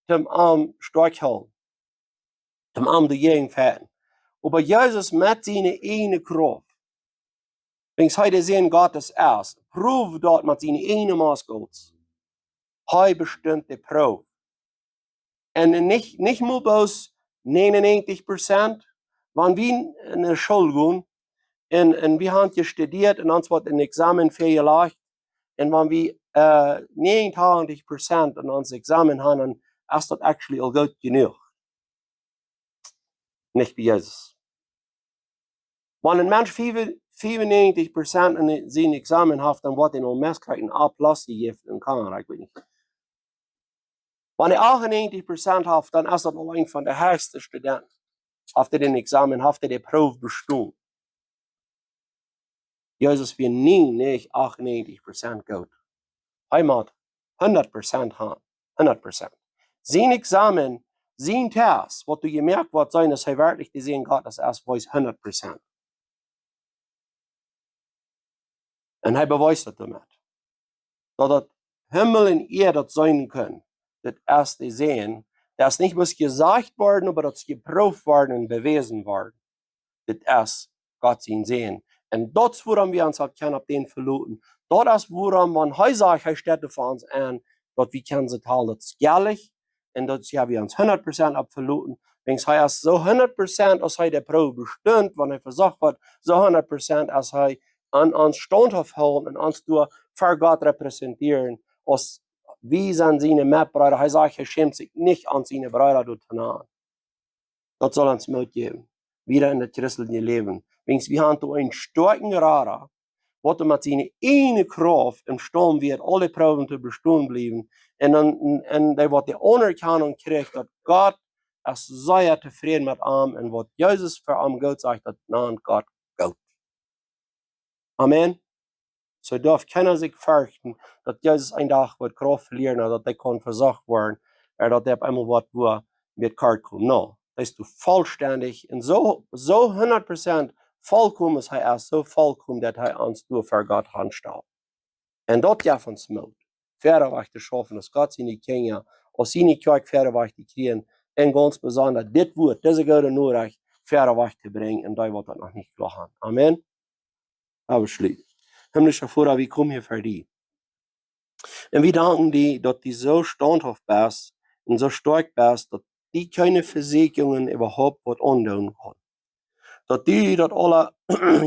toom am stoakj hoolen, toom am doajäajen fajchten. Oba Jesus met siene ieejne Krauft, wiels hee de Sän Gottes es, proowd daut met siene ieejne Maß Gott. Hee bestunt de Proow. Un nich, nich mol bloos negenundnegentig Prozent, wan wie en de School gonen un, un wie han jestudieet un ons woat een Examen väajelajcht, un wan wie, äh, negenundnegentig Prozent en ons Examen han, dan es daut actually aul goot jenuach. Nich bie Jesus. Wan een Mensch fiew-, fiefunnegentig Prozent en sien Examen haft, dan woat hee aul meist kjrieen A plus jejäft un kaun, ekj weet nich. Wan hee achtunnegentig Prozent haft, dan es daut aul een von de hechste Studenten. Haft hee dän Examen, haft hee de Proow bestonen. Jesus wia nie nich achtunnegentig Prozent goot. Hee mott hundat Prozent han. Hundat Prozent. Sien Examen, sien Test, waut doa jemoakt woat, sennen, aus hee werkjlich de Sän Gottes es, wia hundat Prozent. Un hee bewiest daut doamet, daut daut Himmel un Ieed daut seenen kunnen. Dit es de Sän. Daut es nich bloos jesajcht worden, oba daut es jeprooft worden un bewäsen worden. Dit es Gott sien Sän. Un daut es wuarom wie ons opp kjennen opp dän veloten. Daut es wuarom, wan hee sajcht, hee steit fa ons aun, daut wie kjennen sennen, daut es ehrlich. Un daut es, jo, wie ons hundat Prozent opp veloten. Wiels hee es soo hundat Prozent, aus hee de Proow bestunt, wan hee vesocht woat, soo hundat Prozent aus hee aun ons staundhauft hoolen un ons doa ver Gott repräsentieren, aus wie sent siene Metbreeda. Hee sajcht, hee schämt sikj nich, ons siene Breeda doa to nanen. Daut saul ons Moot jäwen, wieda en daut christelje Läwen. Wiels wie haben doa eenen stoakjen Rada, waut met siene ieejne Krauft em Storm wia, aule Proowen to bestonen bliewen. Un dan, un, un dee waut de Aunerkjanunk kjricht, daut Gott es sea tofräd met am un waut Jesus fa am goot sajcht, daut nant Gott goot. Amen. Soo darf kjeena sikj ferchten, daut Jesus een Dach woat Krauft velieren, ooda daut hee kaun vesocht woaren, ooda daut hee opp eemol woat, wua hee kort kjemt. No, hee es doa vollstendich un soo, soo hundat Prozent vollkomen aus hee es, soo vollkomen, daut hee ons doa ver Gott aunstalt. Un daut jeft ons Moot, wieda wajch to schaufen, aus Gott siene Kjinja, aus siene Kjoakj wieda wajch to kjrieen, un gaunz besonda dit Wuat, dise goode Norecht, wieda wajch to brinjen, un dee waut daut noch nich kloa haben. Amen. Lot ons schluten. Himmlischa Voda, wie komen hia ver die. Un wie danken die, daut du soo staundhauft best un soo stoakj best, daut die kjeene Vesieekjungen äwahaupt waut aundoonen kaun. Daut du daut aula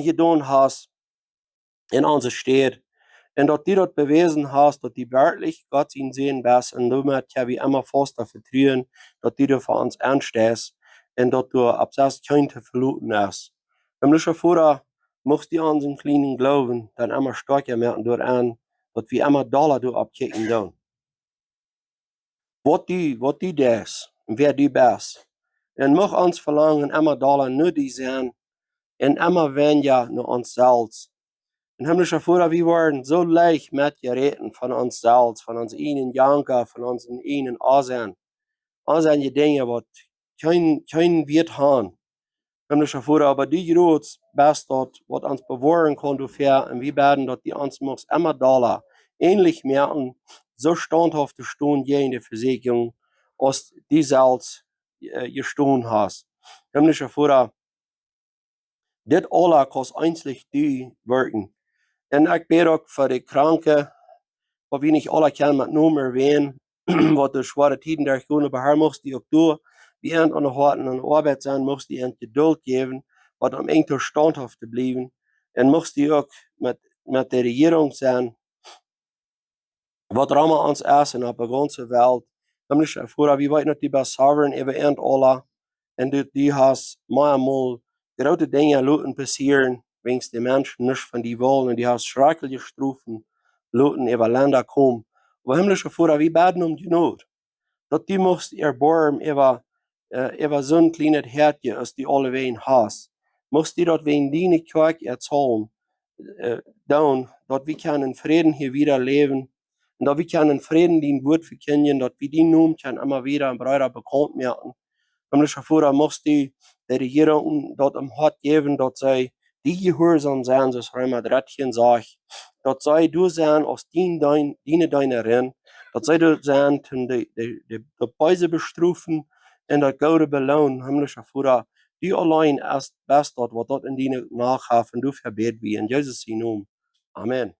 jedonen hast en onse Städ. Un daut du daut bewäsen hast, daut du werkjlich Gott sien Sän best. Un doamet kjenn wie emma fausta vetruen, daut du doa fa ons aunsteist un daut doa opp sest kjeen to veloten es. Himmlischa Voda, muchst du onsen kjlienen Gloowen dan emma stoakja moaken doaraun, daut wie emma dolla doaropp kjikjen doonen, waut du, waut du deist un wäa du best. Un mucht ons Velangen emma dolla no die sennen un emma weinja no ons selfst. Un himmlischa Voda, wie woaren soo leicht metjeräten von ons selfst, von onse ieejne Janka, von onse ieejne Aunseenen. Aunseenen, Dinja, waut kjeen, kjeen Wieet haben. Himmlischa Voda, oba du jrod best daut, waut ons bewoaren kaun doafäa. Un wie bäden, daut du ons muchst emma dolla änlich moaken, soo staundhauft to stonen jäajen de Vesieekjunk, aus du selfst, äh, jestonen hast. Himmlischa Voda, dit aula kaust eensich du werkjen. Un ekj bäd uk fa de Kranke, waut wie nich aula kjennen met Nomen erwänen, waut doa schwoare Tieden derchgonen, oba Herr, muchst du uk doa, bie an aun de Hoaten aun de Oabeit sennen, muchst du an Jedult jäwen, waut om enj to staundhauft to bliewen. Un muchst du uk met, met de Rejierunk sennen, waut rom ons es un opp de gaunze Welt. Himmlischa Voda, wie weeten, daut du best sovereign äwa an aula. Un du, du hast mau mol groote Dinja loten passieren, wiels de Menschen nuscht von die wullen, un du hast schrakjliche Strofen loten äwa Lenda komen. Oba himmlischa Voda, wie bäden om Jnod, daut du muchst erboarmen äwa, äh, äwa soon kjlienet Hoatje, aus du aulewäajen hast. Muchst du daut wäajen diene Kjoakj erhoolen, äh, doonen, daut wie kjennen en Fräden hia wieda läwen, un daut wie kjennen en Fräden dien Wuat vekjindjen, daut wie dienen Nomen kjennen emma wieda un breeda bekaunt moaken. Himmlischa Voda, muchst du de Rejierunk daut em Hoat jäwen, daut see die jehuarsom sennen, soo aus Reema dartieen sajcht, daut see doa sennen aus dien, dien, diene Deena, daut see doa sennen, om de, de, de, daut Beese bestrofen un daut Goode beloonen. Himmlischa Voda, du auleen es, best daut, waut daut en diene Macht haft, un doafäa bäd wie en Jesus sien Nomen. Amen.